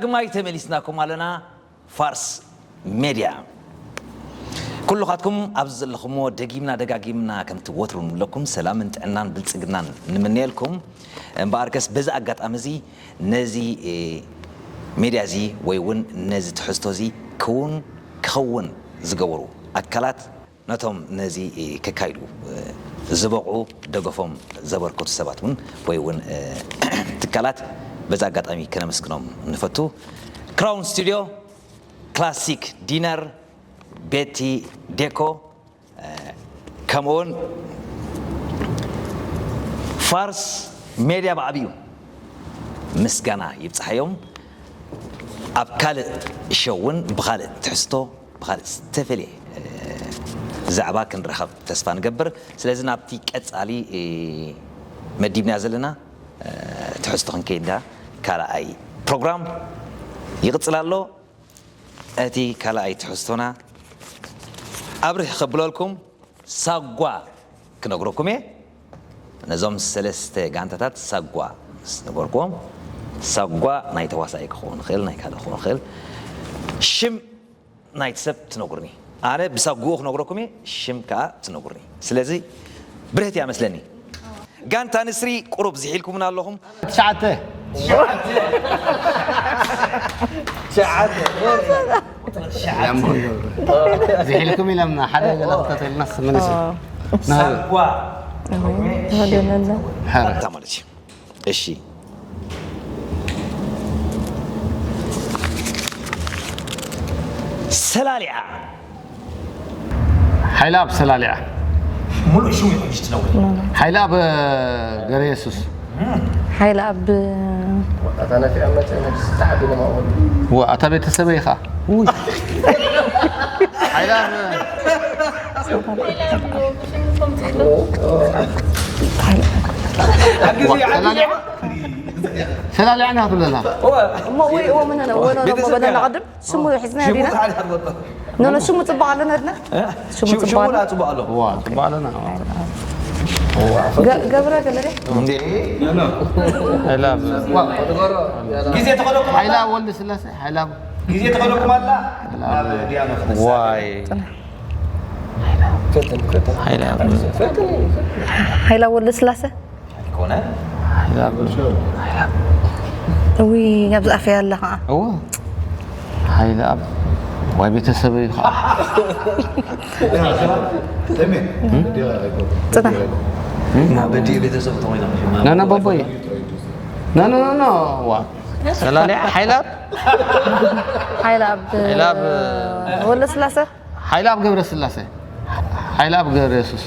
ዳግማይ ተመሊስናኩም ኣለና። ፋርስ ሜድያ። ኩልኻትኩም ኣብዚ ዘለኹምዎ ደጊምና ደጋጊምና ከምቲ ወትሩ ንብለኩም ሰላምን ጥዕናን ብልጽግናን ንምነየልኩም። እምበኣርከስ በዚ ኣጋጣሚ እዚ ነዚ፣ እ፣ ሜድያ እዚ ወይ እውን ነዚ ትሕዝቶ እዚ ክውን ክኸውን ዝገበሩ ኣካላት ነቶም ነዚ ከካይዱ ዝበቕዑ ደገፎም ዘበርከቱ ሰባት እውን ወይ እውን ትካላት በዚ ኣጋጣሚ ከነመስግኖም ንፈቱ። ክራውን ስቱድዮ፣ ክላሲክ ዲነር፣ ቤቲ ዴኮ፣ ከምኡውን ፋርስ ሜድያ ብዓብዩ ምስጋና ይብፅሓዮም። ኣብ ካልእ ሸው እውን ብኻልእ ትሕዝቶ ብኻልእ ዝተፈልየ ዛዕባ ክንራኸብ ተስፋ ንገብር። ስለዚ ናብቲ ቀፃሊ መዲብና ዘለና ትሕዝቶ ክንከይድ እንዳ ካልኣይ ፕሮግራም ይቕፅል ኣሎ። እቲ ካልኣይ ትሕዝቶና ኣብርህ ከብለልኩም ሳጓ ክነግረኩም እየ። ነዞም ሰለስተ ጋንታታት ሳጓ ምስ ነገርኩዎም፣ ሳጓ ናይ ተዋሳኢ ክኸውን ይኽእል፣ ናይ ካልእ ክኸውን ይኽእል። ሽም ናይቲ ሰብ ትነግሩኒ። ኣነ ብሳጉኡ ክነግረኩም እየ፣ ሽም ከኣ ትነግሩኒ። ስለዚ ብርህት እያ መስለኒ። ጋንታ ንስሪ ቁሩብ ዝሒልኩምና ኣለኹም። ትሽዓተ። ትሽዓተ። ዝሒልኩም ኢሎምና፣ ሓደ ገለ ክተትልና ስምንስ። ሳጓ። ተወደነና። ሓረ። ማለት እዩ። እሺ። ሰላሊዓ። ሓይለኣብ ሰላሊዓ። ሙሉእ ሽሙ እዩ ሕጂ ትነግር። ሓይለኣብ ገረ የሱስ። ሓይለኣብ። ኣታ ነፊዐ መጸ፣ ነፍሲ ተዓቢነ ማእወል። ወ-፣ ኣታ ቤተሰበይ ኢኻ። ውይ። ሓይለኣብ። ሰላሊዓ። ሰላሊዓ ኢና ክትብለና። እሞ ወይ እዎ ምን ሆነ? እዎ ነው፣ ነው፣ ቤተሰብ በለና ኢና። ቅድም። ሽሙ ሒዝና ሽሙ ዲና? ሓደ ሓደ ወጣ። ኖ፣ ኖ፣ ሽሙ ጽቡቕ ኣለና ድና? እ? ሽሙ ሽሙ ጽቡቕ ሽሙ ኣሎ? ላ ጽቡቕ ኣሎ። ዋ፣ ጽቡቕ ኣለና። ገ-፣ ገብረ ገለ ደ? እንዴ? ኖ፣ ኖ። I love። ግዜ ተኸለኩም ሓይላ ወልደ ስላሴ፣ ሓይላ። ግዜ ተኸለኩም ኣላ? ሓይላ። ናብ ዲያኖስ። ዋይ። ፈትን፣ ፈትን። ሓይላ። ፈትን። ሓይላ ወልደ ስላሴ? ኣይኮነን። ሓይላ። እውይ፣ ኣብዚ ኣፈይ ኣላ ኸዓ። እወ። ሓይለ ኣብ ዋይ ቤተሰበይ ኸዓ። ጽናሕ። ና፣ በዲ ቤተሰብ ተኾይና። ና፣ ና፣ ባባይ። ና፣ ና፣ ና፣ ና። ዋ። ሰላሊዓ ሓይለ ኣብ። ሓይለ ኣብ። ሓይለ ኣብ። ወልደስላሰ። ሓይለኣብ ገብረስላሴ፣ ሓይለኣብ ገብረ የሱስ፣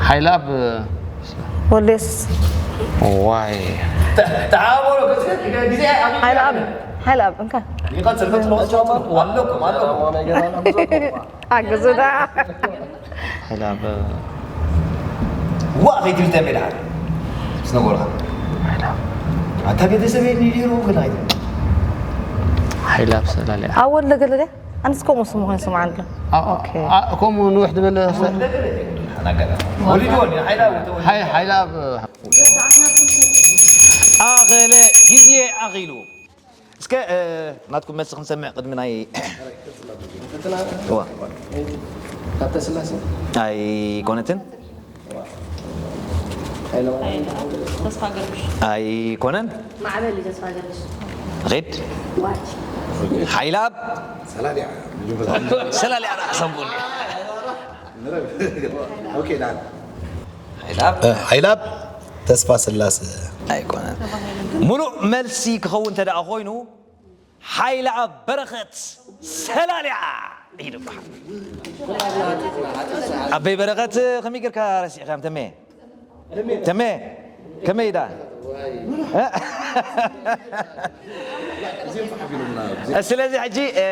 ሓይለኣብ ወልደ የሱስ። ዋይ። ተሓባበሩ፣ ግዜ፣ ግዜ ኣብ ሓይለኣብ፣ ሓይለኣብ፣ እንካ። ይቐጽል፣ ቀጽሎ፣ ቀጽሎ፣ ኣለኩም፣ ኣለኩም። ሓግዙና። ሓይለኣብ። ዋ፣ ከይትብል ተሜዳ። ስነጎርካ። ሓይለኣብ። ኣታ ቤተሰብ የድልዩ ነይሩ፣ ግን ኣይትብል። ሓይለኣብ ሰላሊዓ። ኣብ ወልደ ገለደ? ኣነስ ከምኡ ስሙ ኮይኑ ስምዓ ኣሎ። ኣ-፣ ኦኬ። ኣ-፣ ከምኡ ንውሕ ዝበለ ሰ-፣ ወሊድዎ እንዲ ሓይላ ተወሊዱ። ሓይ-፣ ሓይላ ኣብ ኣኸለ ግዜ ኣኺሉ። እስከ፣ እ፣ ናትኩም መልሲ ክንሰምዕ ቅድሚ ናይ እዋ። ኣይኮነትን? ተስፋ ገርግሽ። ኣይኮነን? ማዕበል እዩ ተስፋ ገርግሽ። ኺድ። ዋች። ሓይላብ። ሰላሊዓ። ሰላሊዓ ራእሳ ቡኒ። ኦኬ፣ ዳን። ሓይላብ። እ፣ ሓይላብ ተስፋ ስላሰ። ኣይኮነን። ሙሉእ መልሲ ክኸውን እንተ ደኣ ኮይኑ፣ ሓይለኣብ በረኸት ሰላሊዓ ይበሃል። ኣበይ በረኸት ከመይ ጌርካ ረሲዕካዮም ተሜ? ተሜ፣ ከመይ ኢዳ? ስለዚ ሕጂ፣ እ፣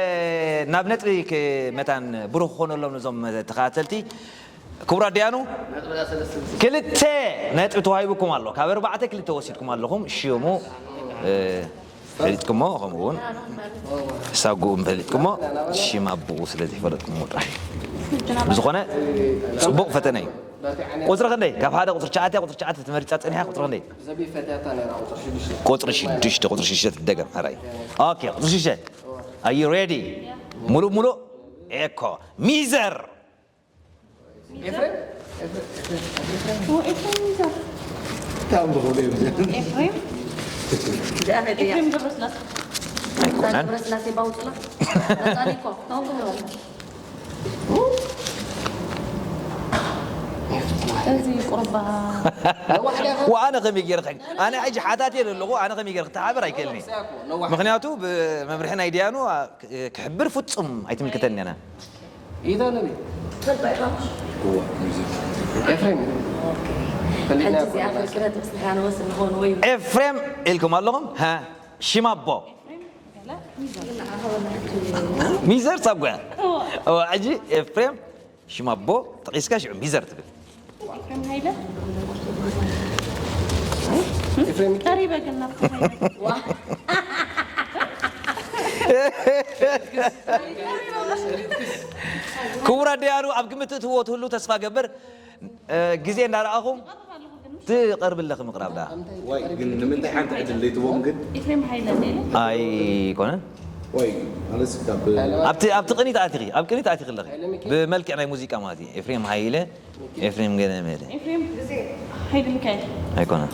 ናብ ነጥቢ ክ-፣ መታን ብሩኽ ክኾነሎም ነዞም ተኸታተልቲ። ክቡራት ደያኑ፣ ክልተ ነጥቢ ተዋሂቡኩም ኣሎ። ካብ ኣርባዕተ ክልተ ወሲድኩም ኣለኹም። ሽሙ፣ እ፣ ፈሊጥኩሞ፣ ከምኡ እውን ሳጉኡም ፈሊጥኩሞ፣ ሽም ኣቦኡ ስለ ዘይፈለጥኩሞ ጥራሕ። ብዝኾነ፣ ጽቡቕ ፈተነ እዩ። ቁፅሪ ክንደይ? ካብ ሓደ ቁፅሪ ትሽዓተ፣ ቁፅሪ ትሽዓተ ተመሪፃ ፀኒሓ። ቁፅሪ ክንደይ? ቁፅሪ ሽዱሽተ። ቁፅሪ ሽዱሽተ ትደገም። ሕራይ። ኦኬ፣ ቁፅሪ ሽዱሽተ። Are you ready? ሙሉእ ሙሉእ? ኤኮ ሚዘር። ኤፍሬም? ኤፍሬም? ኤፍሬም? ኤፍሬም? ኤፍሬም? ኤፍሬም? ኤፍሬም? ኤፍሬም? ኤፍሬም ገብረስላሴ። ኣይኮነን። ገብረስላሴ ባውፅላ። ናፃ እኮ። እዚ ቁርባ ወኣነ ከመይ ገይረ ከ ኣነ ሕጂ ሓታትየ ኣለኹ። ኣነ ከመይ ገይረ ክተሓበር ኣይክእልኒ። ምክንያቱ ብመምርሒ ናይ ዲያኑ ክሕብር ፍጹም ኣይትምልከተኒ ኣነ። ኢታ ነቢ ኤፍሬም ሕጂ እዚኣ ፍርቅረት ምስ ንሕና ንወስድ ንኸውን ወይ ኤፍሬም ኢልኩም ኣለኹም። ሃ ሽማቦ ሚዘር ሳጓ። ሕጂ ኤፍሬም ሽማቦ ተቂስካ ሽዑ ሚዘር ትብል። ኤፍሬም ሃይለ ኤፍሬም ቀሪበ ግን ናብቲ ሃይለ ክቡራት ደያኑ ኣብ ግምት እትዎ ትህሉ ተስፋ ገብር። ግዜ እንዳረኣኹም ትቐርቢ ኣለኺ ምቕራብ ደኣ። ዋይ ግን ንምንታይ ሓንቲ ዕድል ዘይትቦም ግን ኤፍሬም ሃይለ ነለ ኣይኮነን። ዋይ ማለት ካብ ኣብቲ ኣብቲ ቅኒት ኣቲኺ ኣብ ቅኒት ኣቲኺ ኣለኺ። ብመልክዕ ናይ ሙዚቃ ማለት እዩ። ኤፍሬም ሃይለ ኤፍሬም ገለመለ ኤፍሬም ሃይለ ሚካኤል ኣይኮነን።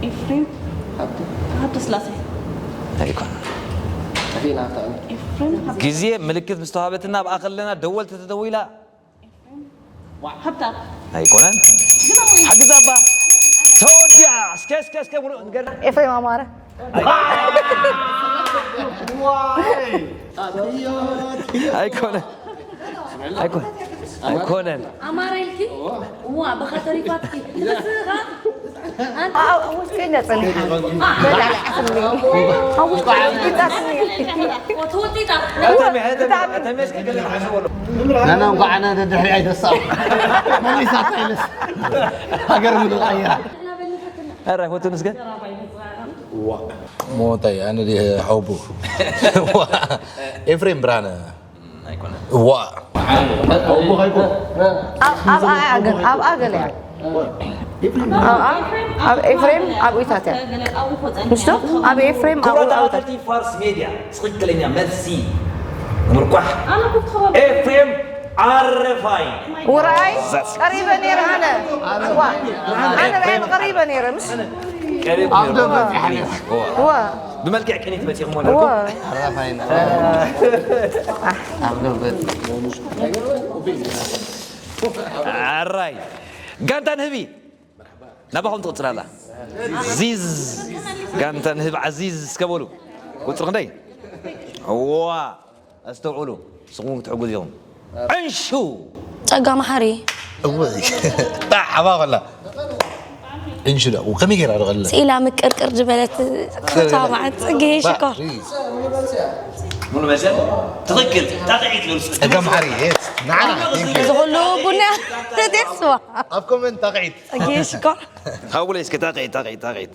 ኤፍሬም ሃብተ ስላሴ ኣይኮነን። ኤፍሬም ሃብተ ግዜ ምልክት ምስ ተዋህበትና ኣብኣ ከለና ደወል ተተደዊላ ሃብታ ኣይኮነን። ሓግዛ ኣባ ተወዲኣ እስከ እስከ እስከ ሙሉእ ንገር ኤፍሬም ኣማረ ኣይኮነን። ኣይኮነን። ኣይኮነን። ኣማራ ኢልኪ እዋ ብኻ ተሪፋትኪ ንስኻ ኣብ ውሽጢ ኢና ጸኒሓ በላዕ ዓስኒ ኣብ ውሽጢ ኢና ጸኒሓ ተወጢጣ ተሜ እስከ ገለ ሓሰበሉ ናና እንኳዕ ኣነ ድሕሪ ኣይተሳብ መሊሳታ ኢለስ ሃገር ምልቕ ኣያ ኧረ ፎቶ ንስከ ሞታይ ኣነ ዲ ሐቡ ኤፍሬም ብርሃነ ዋ ኣብኣ ግን ኣብኣ ገለ እያ ኣብ ኤፍሬም ኣብ ኢታት እያ ምሽቶ ኣብ ኤፍሬም ኣብ ክቡራት ተኸታተልቲ ፋርስ ሜድያ ትኽክለኛ መልሲ ምርኳሕ ኤፍሬም ዓረፋይ ውራይ ቀሪበ ነይረ ኣነ ዋ ኣነ ራይ ቀሪበ ነይረ ምስ ቀሪብ ኣብ ደገ ሓሊፍ ዋ ብመልክዕ ቅኒት መፂኹም ዋ ኣለኩም ዓረፋይና ኣብ ደገ ኣራይ ጋንታ ንህቢ ናባኹም ትቕፅል ኣላ ዚዝ ጋንታ ንህቢ ዓዚዝ እስከ በሉ ቁፅሪ ክንደይ ዋ ኣስተውዕሉ ንስኹም ክትሕጉዝ ኢኹም ዕንሹ ጸጋ መሓሪ እወይ ጣዕ ኣባ ከላ እንሽዳ ከመይ ገይራ ዶ ቀለ ስኢላ ምቅርቅር ዝበለት ተዋማዕት ጽጌ ሽኮር ሙሉ መሰል ትኽክል ጣቕዒት በሉ ጸጋ መሓሪ የት ንዓና ዝኹሉ ቡና ተስዋ ኣብ ኮመንት ጣቕዒት ጽጌ ሽኮር ሃውለይ እስከ ጣቕዒት ጣቕዒት ጣቕዒት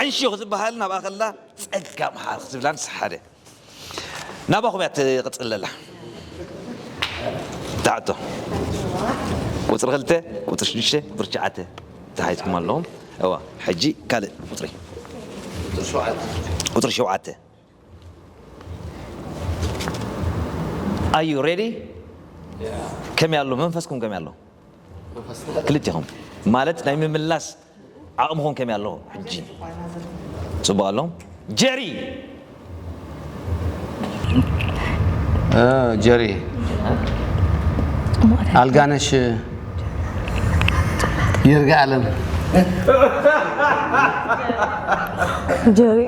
ዕንሹ ክትበሃል ናብኣ ከላ ጸጋ መሓሪ ክትብላ ንስሓደ ናባኹም እያ ትቕፅል ዘላ ትሓቶ ቁፅሪ ክልተ ቁፅሪ ሽዱሽተ ቁፅሪ ትሽዓተ ተሓይዝኩም ኣለኹም እዋ ሕጂ ካልእ ቁፅሪ ቁፅሪ ሸውዓተ ኣዩ ሬዲ ከመይ ኣሎ መንፈስኩም ከመይ ኣሎ ክልቲኹም ማለት ናይ ምምላስ ዓቕምኹም ከመይ ኣሎ ሕጂ ፅቡቅ ኣሎ ጀሪ ጀሪ ኣልጋነሽ ይርጋ ኣለም ጀሪ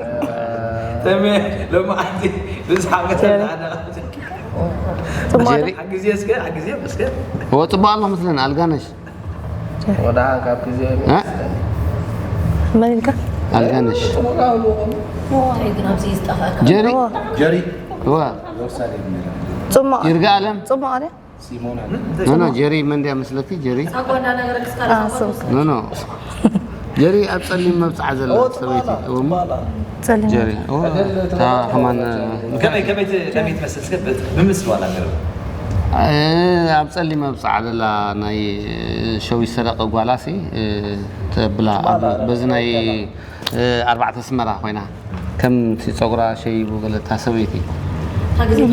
ተሜ ሎማዓንቲ ብዝሓቀተ ጀሪ ግዜ እስከ ግዜ እስከ ወፅባ ኣሎ ምስለን ኣልጋነሽ ወዳ ካብ ግዜ እ? መን ኢልካ ኣልጋነሽ ግን ኣብዚ ዝጠፋእካ ጀሪ ጀሪ ዋ ጽማቕ ይርጋ ኣለም ጽማቕ ድያ ሲሞና ኖ ኖ ጀሪ መን ድያ መስለኪ ጀሪ ሳጓ እንዳነገረ ክስካለ ኣሱ ኖ ኖ ጀሪ ኣብ ፀሊም መብፅዓ ዘላ ሰበይቲ እሞ ጸሊም ጀሪ ኦ፣ እታ ከማን ከመይ ከመይ ት- ከመይ ትመስል እስከ ብ- ብምስል ዋላ ገር ኣብ ጸሊም ኣብ ጻዕዳ ዘላ ናይ ሸዊት ሰደቐ ጓላሲ ተብላ ኣብ በዚ ናይ ኣርባዕተ ኣስመራ ኮይና ከምቲ ጸጉራ ሸይቡ ገለ እታ ሰበይቲ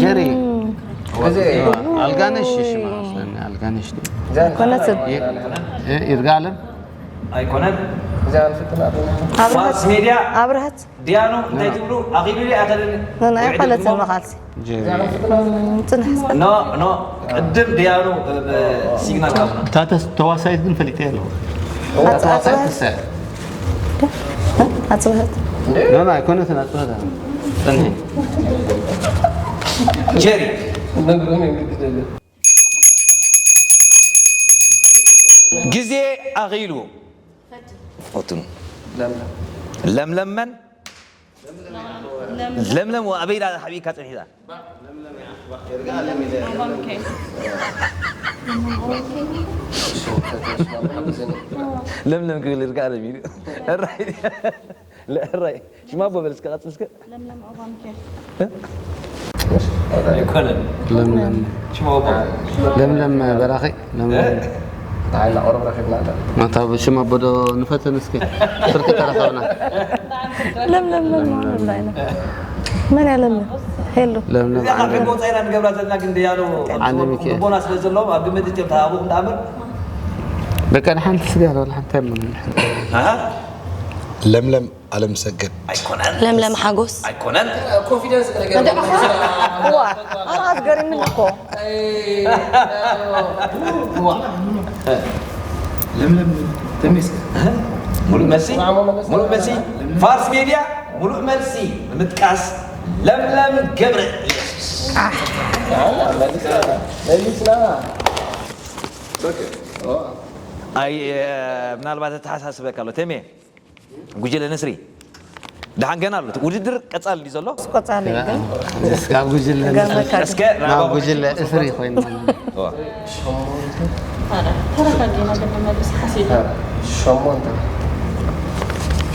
ጀሪ ኣልጋነሽ ሽማ መስለኒ ኣልጋነሽ ድዩ? ኣይኮነትን። ይርጋ ኣለም ኣይኮነን። ኣብርሃት ፋርስ ሜድያ ኣብርሃት ዲያኑ እንታይ ትብሉ? ኣኺሉ ድዩ ኣኸለኒ? ኣይኮነትን መኻልሲ ጀሪ ጽንሕ ኖ ኖ ቅድም ዲያኑ ሲግናል ካብና እታ ተስ- ተዋሳይት ግን ፈሊጠ ኣለኹ ተዋሳይት ትሰ ኣጽብህት ኖ ኖ ኣይኮነትን ኣጽብህት ጽንሒ ጀሪ ግዜ ኣኺሉ ፈቱኑ ለምለም መን ለምለም ኣበይ ኢላ ሓቢእካ ጽንሒታ ለምለም ክብል ይርጋ ለሚሉ እራይ እራይ ሽማ ኣቦ በል እስከ ቀጽል እስከ ለምለም ኦባምኬር ኣይኮነን ለምለም ሽማ ኣቦ ለምለም በራኺ ለምለም ንዓና ቁሩብ ረኺብና ኣሎ ማታ ብሽም ኣቦዶ ንፈትን እስኪ ፍርቂ ተረኸብና ለምለም መን ማለት እንታይ ነው? መን ያለምለም ሄሉ ለምለም እዚኣ ካብ ሕጎ ወፃኢና ንገብራ ዘለና ግን ደያሎ ዓንደ ሚካኤል። ልቦና ስለ ዘለዎም ኣብ ግምት እትዮም ተሃቦ እንዳኣምር በቃ ንሓንቲ ስጋ ያለው ሓንቲ ምን ለምለም ኣለምሰገድ ኣይኮነን ለምለም ሓጎስ ኣይኮነን ኮንፊደንስ ነገር ዋ ኣራት ገሪምኒ እኮ ለምለም ተመስገን ሙሉእ መልሲ ሙሉእ መልሲ ፋርስ ሜድያ ሙሉእ መልሲ ንምጥቃስ ለምለም ገብረ ኢየሱስ መሊስና ኣይ ምናልባት ተተሓሳስበካ ኣሎ ተሜ ጉጅለ ንስሪ ደሓን ገና ኣሎ ውድድር ቀጻሊ እንዲ ዘሎ ቆጻሊ ግን እስካብ ጉጅለ ገርመካ እስከ ናብ ጉጅለ እስሪ ኮይኑ ተረጋጊና ግን ንመልስ ሓሲብ ሸሞንተ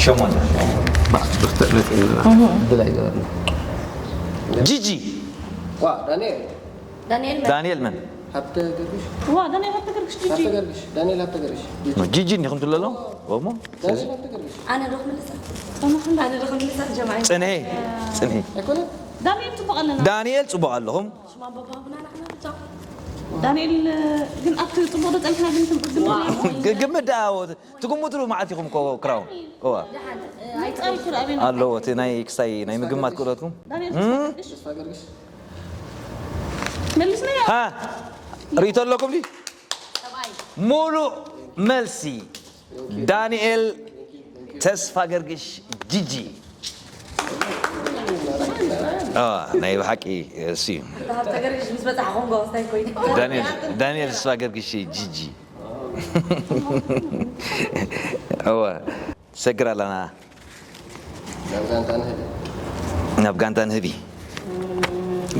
ሸሞንተ ብርትዕ መፅና ዕድል ኣይገበርና ጂጂ ዋ ዳንኤል ዳንኤል መ- ዳንኤል መን ሃብተ ገርግሽ ዋ ዳንኤል ሃብተ ገርግሽ ጂጂ ሃብተ ገርግሽ ዳንኤል ሃብተ ገርግሽ ጂጂ እንዲኹም ትብለሎ ወሞ ዳንኤል ሃብተ ገርግሽ ኣነ ዶ ክምልሳ ኣነ ዶ ክምልሳ ጀማዒ ፅንሒ ፅንሒ ኣይኮነን ዳንኤል ፅቡቅ ኣለና ዳንኤል ፅቡቅ ኣለኹም ሽማ በባብና ንሕና ብቻ ዳንኤል ግን ኣብቲ ፅቡቅ ዶ ፀኒሕና ግን ትምቅድም ግ- ግምት ደኣ ትግምትሉ መዓት ኢኹም እኮ ክራውን እዋ ምፃ ይኩር ኣበና ኣለዎ እቲ ናይ ክሳይ ናይ ምግማት ክእለትኩም ዳንኤል ተስፋ ገርግሽ መልስና ያ ሃ ርእቶ ኣለኩም ዲ ሙሉእ መልሲ ዳንኤል ተስፋ ገርግሽ ጂጂ አ፣ ናይ ብሓቂ እሱ እዩ ሃብተ ገርግሽ ምስ በፃሕኹም ጎበዝታይ ኮይነ ዳንኤል ዳንኤል ተስፋ ገርግሽ ጂጂ እወ ሰግር ኣለና ናብ ጋንታ ንህቢ ናብ ጋንታ ንህቢ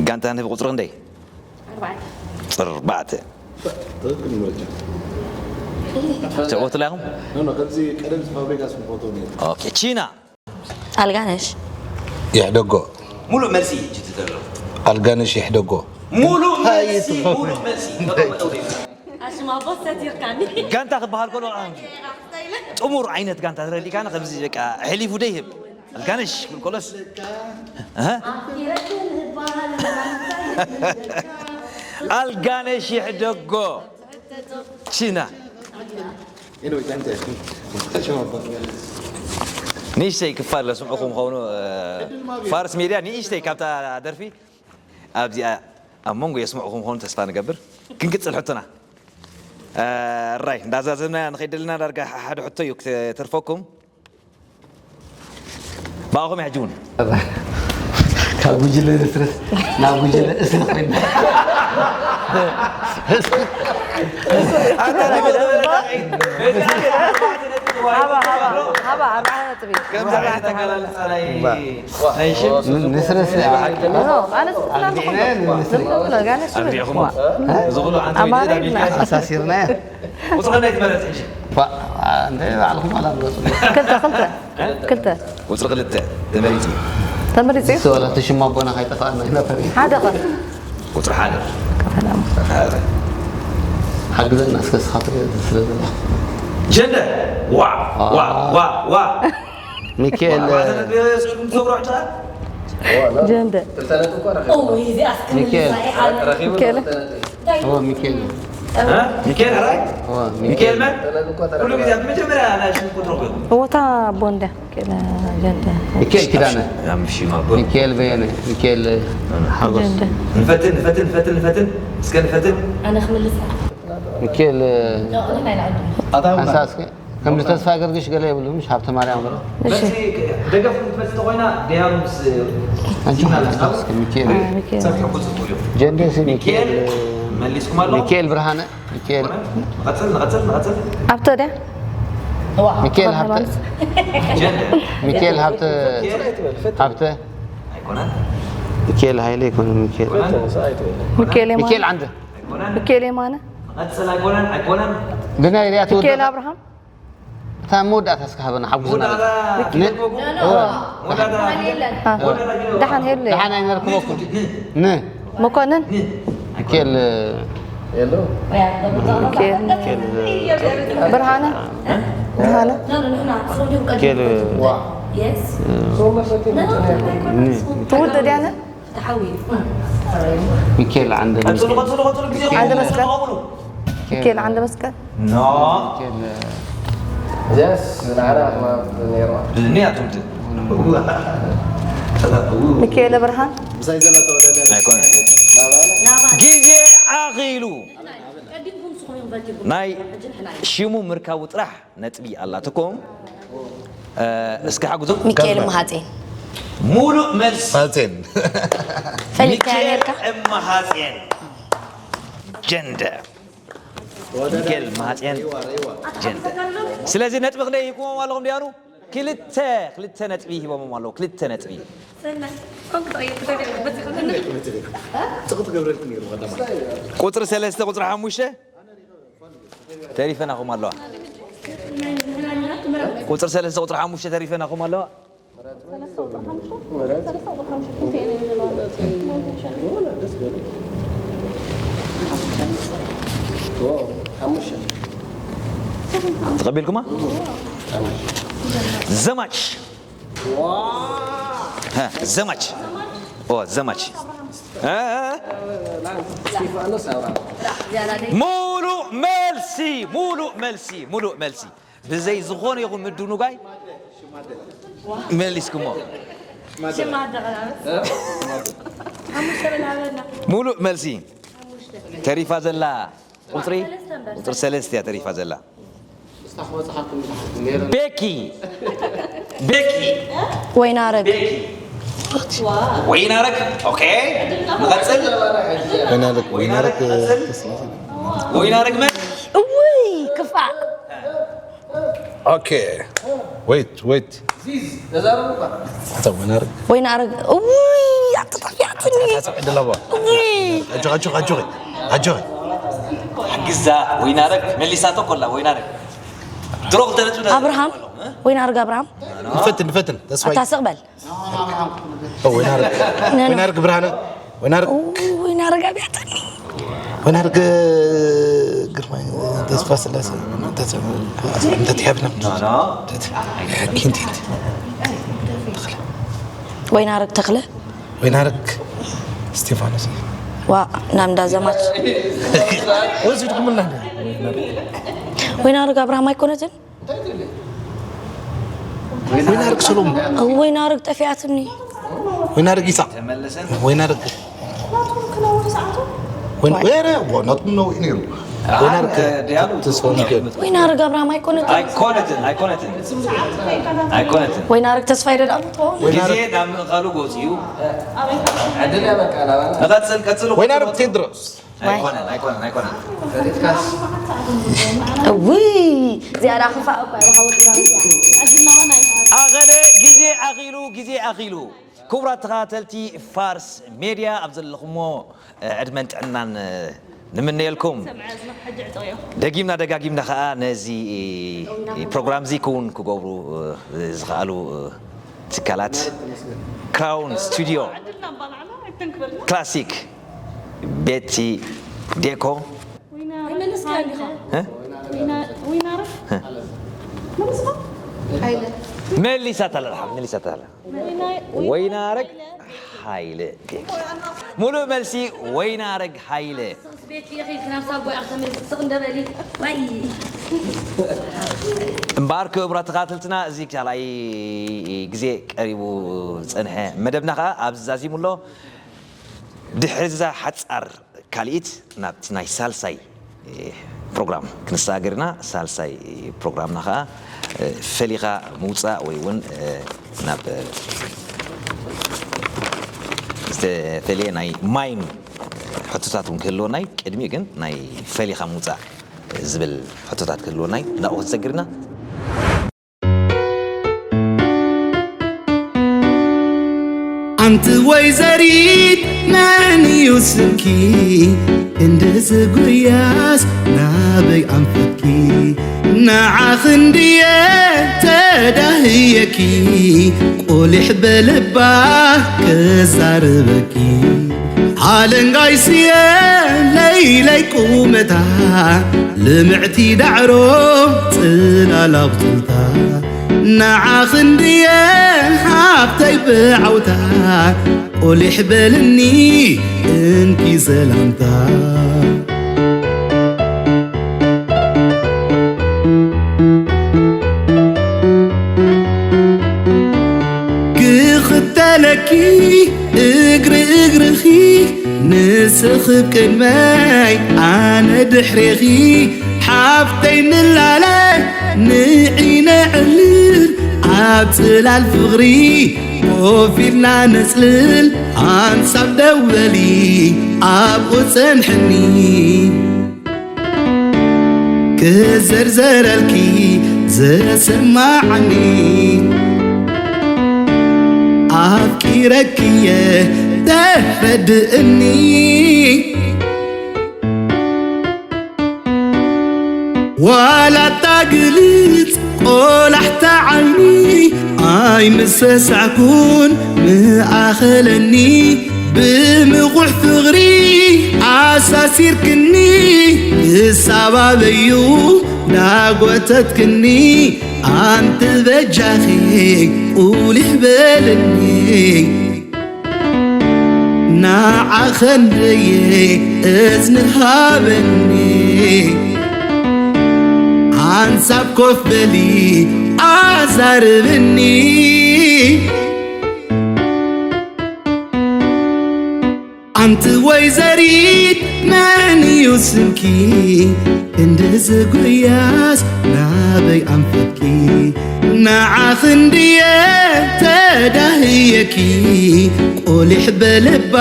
ጋንታ ንህቢ ቁፅሪ ክንደይ ቁፅሪ ኣርባዕተ ትክክል ምርጫ ትዕወትላ ኢኹም ኖ ኖ ከምዚ ቀደም ፋብሪካ ስንፎቶ ነይሩ ኦኬ ቺና ኣልጋነሽ ይሕደጎ ሙሉእ መልሲ ጅቲ ዘሎ ኣልጋነሽ ይሕደጎ ሙሉእ መልሲ ሙሉእ መልሲ ኣሽማ ቦት ሰቲርካኒ ጋንታ ክበሃል ከሎ ኣሁን ጥሙር ዓይነት ጋንታ ተረዲካና ከምዚ በቃ ሕሊፉ ደይህብ ኣልጋነሽ ክብል ከሎስ እህ? ኣልጋነሽ ይሕደጎ ቺና ንእሽተይ ክፋል ለስምዑኹም ኸውን ፋርስ ሜድያ ንእሽተይ ካብታ ደርፊ ኣብዚኣ ኣብ መንጎ የስምዑኹም ኸውን ተስፋ ንገብር ክንቅፅል ሕቶና ራይ እንዳዛዘምና ንኸይድ ዘለና ዳርጋ ሓደ ሕቶ እዩ ክተርፈኩም ብኣኹም ሕጂ እውን ካብ ጉጅለ ንስርስ ናብ ጉጅለ እስሪ ኮይና ሃባ ሃባ ሃባ ኣርባዕተ ነጥቢ ከምዚ ዓይነት ኣገላልፃ ናይ ናይ ሽም ንስርስ ኖ ኣነ ዝብላ ኣልቢዕና ንስሪ ዝብሎ ጋነ ሽም ኣልቢዕኹም ዝኽሉ ዓንተ ኣማሪ ኣቢልካ ኣሳሲርናያ ቁፅሪ ናይ ትመረፅ ሕጂ እንተ ባዕልኹም ኣላ ምረፁ ክልተ ክልተ ክልተ ቁፅሪ ክልተ ተመሪፂ ተመሪፂ ሰዋላ ተሽማ ኣቦና ካይጠፋእና ይነፈር ሓደ ኸ ቁፅሪ ሓደ ሰላም። ሓግዘና እስከ ስኻ ስለ ዘለኻ። ጀንደ ዋ ዋ ዋ ዋ ሚካኤል ስጉም ትሰብሮ ሕጫ ጀንደ ሚካኤል ሚካኤል ኦ ሚካኤል ሚካኤል ራይ ኦ ሚካኤል መን ኩሉ ግዜ ኣብ መጀመርያ ናይ ሽም ቁጥሩ ኮይኑ ወታ ቦንዳ ሚካኤል ጀንደ ሚካኤል ኪዳነ ኣምሽማ ሚካኤል በየነ ሚካኤል ሓጎስ ጀንደ ንፈትን ንፈትን ንፈትን ንፈትን እስከ ንፈትን ኣነ ክምልስ ሚካኤል ናይ ላዕሊ ሓንሳ እስከ ከም ተስፋ ገርግሽ ገለ የብሉ ምሽ ሃብተ ማርያም በለ እሺ መሲ ደገፍ ክትመጽእ ተኮይና ደያኑ ምስ ኣንቺ ሓንሳ እስከ ሚካኤል ሚካኤል ሰብ ሕጉስ ጽቡቅ እዩ ጀንደሲ ሚካኤል ሚካኤል መሊስኩም ኣሎ ሚካኤል ብርሃነ ሚካኤል ንቐጽል ንቐጽል ንቐጽል ኣብቶ ድያ ሚካኤል ሃብተ ጀንደ ሚካኤል ሃብተ ሃብተ ኣይኮነን ሚካኤል ሃይለ ይኮነ ሚካኤል ሚካኤል የማነ ሚካኤል ዓንደ ኣይኮነን ሚካኤል የማነ ንቐጽል ኣይኮነን ኣይኮነን ብናይ ሪያ ትወደ ሚካኤል ኣብርሃም እታ መወዳእታ እስካ ሃበና ሓጉዝና ሙዳታ ን- ሙዳታ ደሓን ሄሉ ደሓን ኣይነርክበኩም ን መኮንን ሚካኤል ሚካኤል ብርሃነ ብርሃነ ሚካኤል ትውድ ድያነ ሚካኤል ዓንደ ቀጽሉ ቀጽሉ ቀጽሉ ግዜ ዓንደ መስቀል ሚካኤል ዓንደ መስቀል ኖ ሚካኤል Yes, ንዓና ከማን ነይርዋ። ብዝኒ ኣቱምት ሚካኤል ብርሃን ምሳይ ዘላ ተወዳዳሪ ኣይኮነን ናባና ግዜ ኣኺሉ ናይ ሽሙ ምርካቡ ጥራሕ ነጥቢ ኣላትኩም። እስኪ ሓግዞም ሚካኤል መሃጼን ሙሉእ መልሲ ማህጼን ፈሊጥካያ ነርካ ሚካኤል እመሃጼን ጀንደ ሚካኤል መሃጼን ጀንደ። ስለዚ ነጥቢ ክንደይ ሂብኩሞም ኣለኹም ዲያኑ? ክልተ ክልተ ነጥቢ ሂቦሞም ኣለዉ። ክልተ ነጥቢ ቁፅሪ ሰለስተ ቁፅሪ ሓሙሽተ ተሪፈናኹም ኣለዋ። ቁፅሪ ሰለስተ ቁፅሪ ሓሙሽተ ተሪፈናኹም ኣለዋ። ተቐቢልኩማ? ዘማች ሀ፣ ዘማች ኦ ዘማች እ፣ እ። ሙሉእ መልሲ ሙሉእ መልሲ ሙሉእ መልሲ ብዘይ ዝኾነ ይኹን ምድንጓይ መሊስኩሞ። ሙሉእ መልሲ ተሪፋ ዘላ ቁፅሪ ቁፅሪ ሰለስተ እያ ተሪፋ ዘላ። ቤኪ ቤኪ ወይናረግ ቤኪ ወይናረግ። ኦኬ ንቐፅል። ወይናረግ ወይናረግ ወይናረግ መን እውይ ክፋእ ኦኬ ወይት ወይት ተዛረቡ እኳ እታ ወይናረግ ወይናረግ እውይ ኣተጣፊያትኒ ዕድለባ እውይ ኣጆኺ ኣጆኺ ኣጆኺ ኣጆኺ ግዛ ወይናረግ መሊሳቶ ኮላ ወይናረግ ድሮ ክልተ ነጥቢ ኣብርሃም ወይናረግ ኣብርሃም ንፈትን ንፈትን ተስፋይ ኣታ ስቕ በል ወይናረግ ወይናረግ ብርሃነ ወይናረግ እውይ ወይናረግ ኣብያትኒ ወይናረግ ግርማይ ተስፋ ስላሴ እንተትሕብና ወይናረግ ተኽለ ወይናረግ እስቴፋኖስ ዋ ናብ እንዳ ዘማች ወሲድኩምና ወይናረግ ኣብርሃም ኣይኮነትን ወይናረግ ሰሎሙን ወይናረግ ጠፊኣትኒ ወይናረግ ይሳቅ ወይናረግ ወይናረግ ናቱ ነዊሕ ነይሩ ወይናረግ ተስፋ ሚካኤል ወይናረግ ኣብርሃም ኣይኮነትን ኣይኮነትን ኣይኮነትን ኣይኮነትን ወይናረግ ተስፋ ይደዳም ትኸውን ግዜ ናብ ምእኻሉ ጎፅዩ ዕድል ያበቃ ናባና ንቐፅል ቀፅሉ ወይናረግ ቴድሮስ ኣይኮነን ኣይኮነን ኣይኮነን እውይ ዝያዳ ክፋእ እኳ ይበሃወ ኣኸለ ግዜ ኣኺሉ ግዜ ኣኺሉ ክቡራት ተኸታተልቲ ፋርስ ሜድያ ኣብ ዘለኹሞ ዕድመን ጥዕናን ንምነየልኩም ደጊምና ደጋጊምና ከዓ ነዚ ፕሮግራም እዚ ክውን ክገብሩ ዝኸኣሉ ትካላት ክራውን ስቱዲዮ ክላሲክ ቤቲ ዴኮ። ይመልስካ እንዲኻ። እ? ዊናረግ። መለስኻ? መሊሳታ ኣላ፣ መሊሳታ ኣላ። ወይናረግ ሃይለ ዴኮ። ሙሉእ መልሲ ወይናረግ ሃይለ። ቤት ይኺድ ናብ ሳጓ ኢኻ ተመልስ ስቕ እንደበሊ። ዋይ። እምበኣር ክቡራት ተኸታተልትና፣ እዚ ካልኣይ ግዜ ቀሪቡ ዝጸንሐ መደብና ኸኣ ኣብዚ ዛዚሙ ኣሎ። ድሕሪ እዛ ሓጻር ካልኢት ናብቲ ናይ ሳልሳይ ፕሮግራም ክንሰጋገር ኢና። ሳልሳይ ፕሮግራምና ኸኣ ፈሊኻ ምውጻእ ወይ እውን ናብ ዝተፈለየ ናይ ማይም ሕቶታት እውን ክህልወና እዩ። ቅድሚኡ ግን ናይ ፈሊኻ ምውጻእ ዝብል ሕቶታት ክህልወና እዩ። ናብኡ ክንሰግር ኢና። ኣንቲ ወይዘሪት መን እዩ ስምኪ? ክንድዚ ጉያስ ናበይ ኣንፈትኪ? ንዓኺ እንድየ ተዳህየኪ፣ ቁሊሕ በልባ ክዛረበኪ። ሓለንጋይ ስየ ለይለይ ቁመታ፣ ልምዕቲ ዳዕሮ ጽላል ኣቑጽልታ። ንዓኺ እንድየ ሓብተይ ብዓውታ፣ ቁሊሕ በልኒ እንኪ ሰላምታ። ክኽተለኪ እግሪ እግርኺ፣ ንስኺ ቅድመይ ኣነ ድሕሬኺ። ሓፍተይ ንላለ ንዒ ነዕልል ኣብ ጽላል ፍቕሪ፣ ኮፍ ኢልና ነጽልል ሓንሳብ ደው በሊ ኣብኡ ጸንሕኒ። ክዘርዘረልኪ ዘሰማዓኒ፣ ኣፍቂረኪየ ተረድእኒ። ዋላ ታግልጽ ቆላሕታ ዓይኒ ኣይምሰሳዕኩን ምኣኸለኒ፣ ብምቑሕ ፍቕሪ ኣሳሲርክኒ፣ ክሳብ ኣበዩ ዳጎተትክኒ። ኣንቲ በጃኺ ቁሊሕ በልኒ፣ ንዓኸ እንድየ እዝኒ ሃበኒ። ሓንሳብ ኮፍ በሊ ኣዛርብኒ። ኣንቲ ወይዘሪት መን እዩ ስምኪ? ክንድዚ ጉያስ ናበይ ኣንፈትኪ? ንዓኺ እንድየ ተዳህየኪ፣ ቁሊሕ በልባ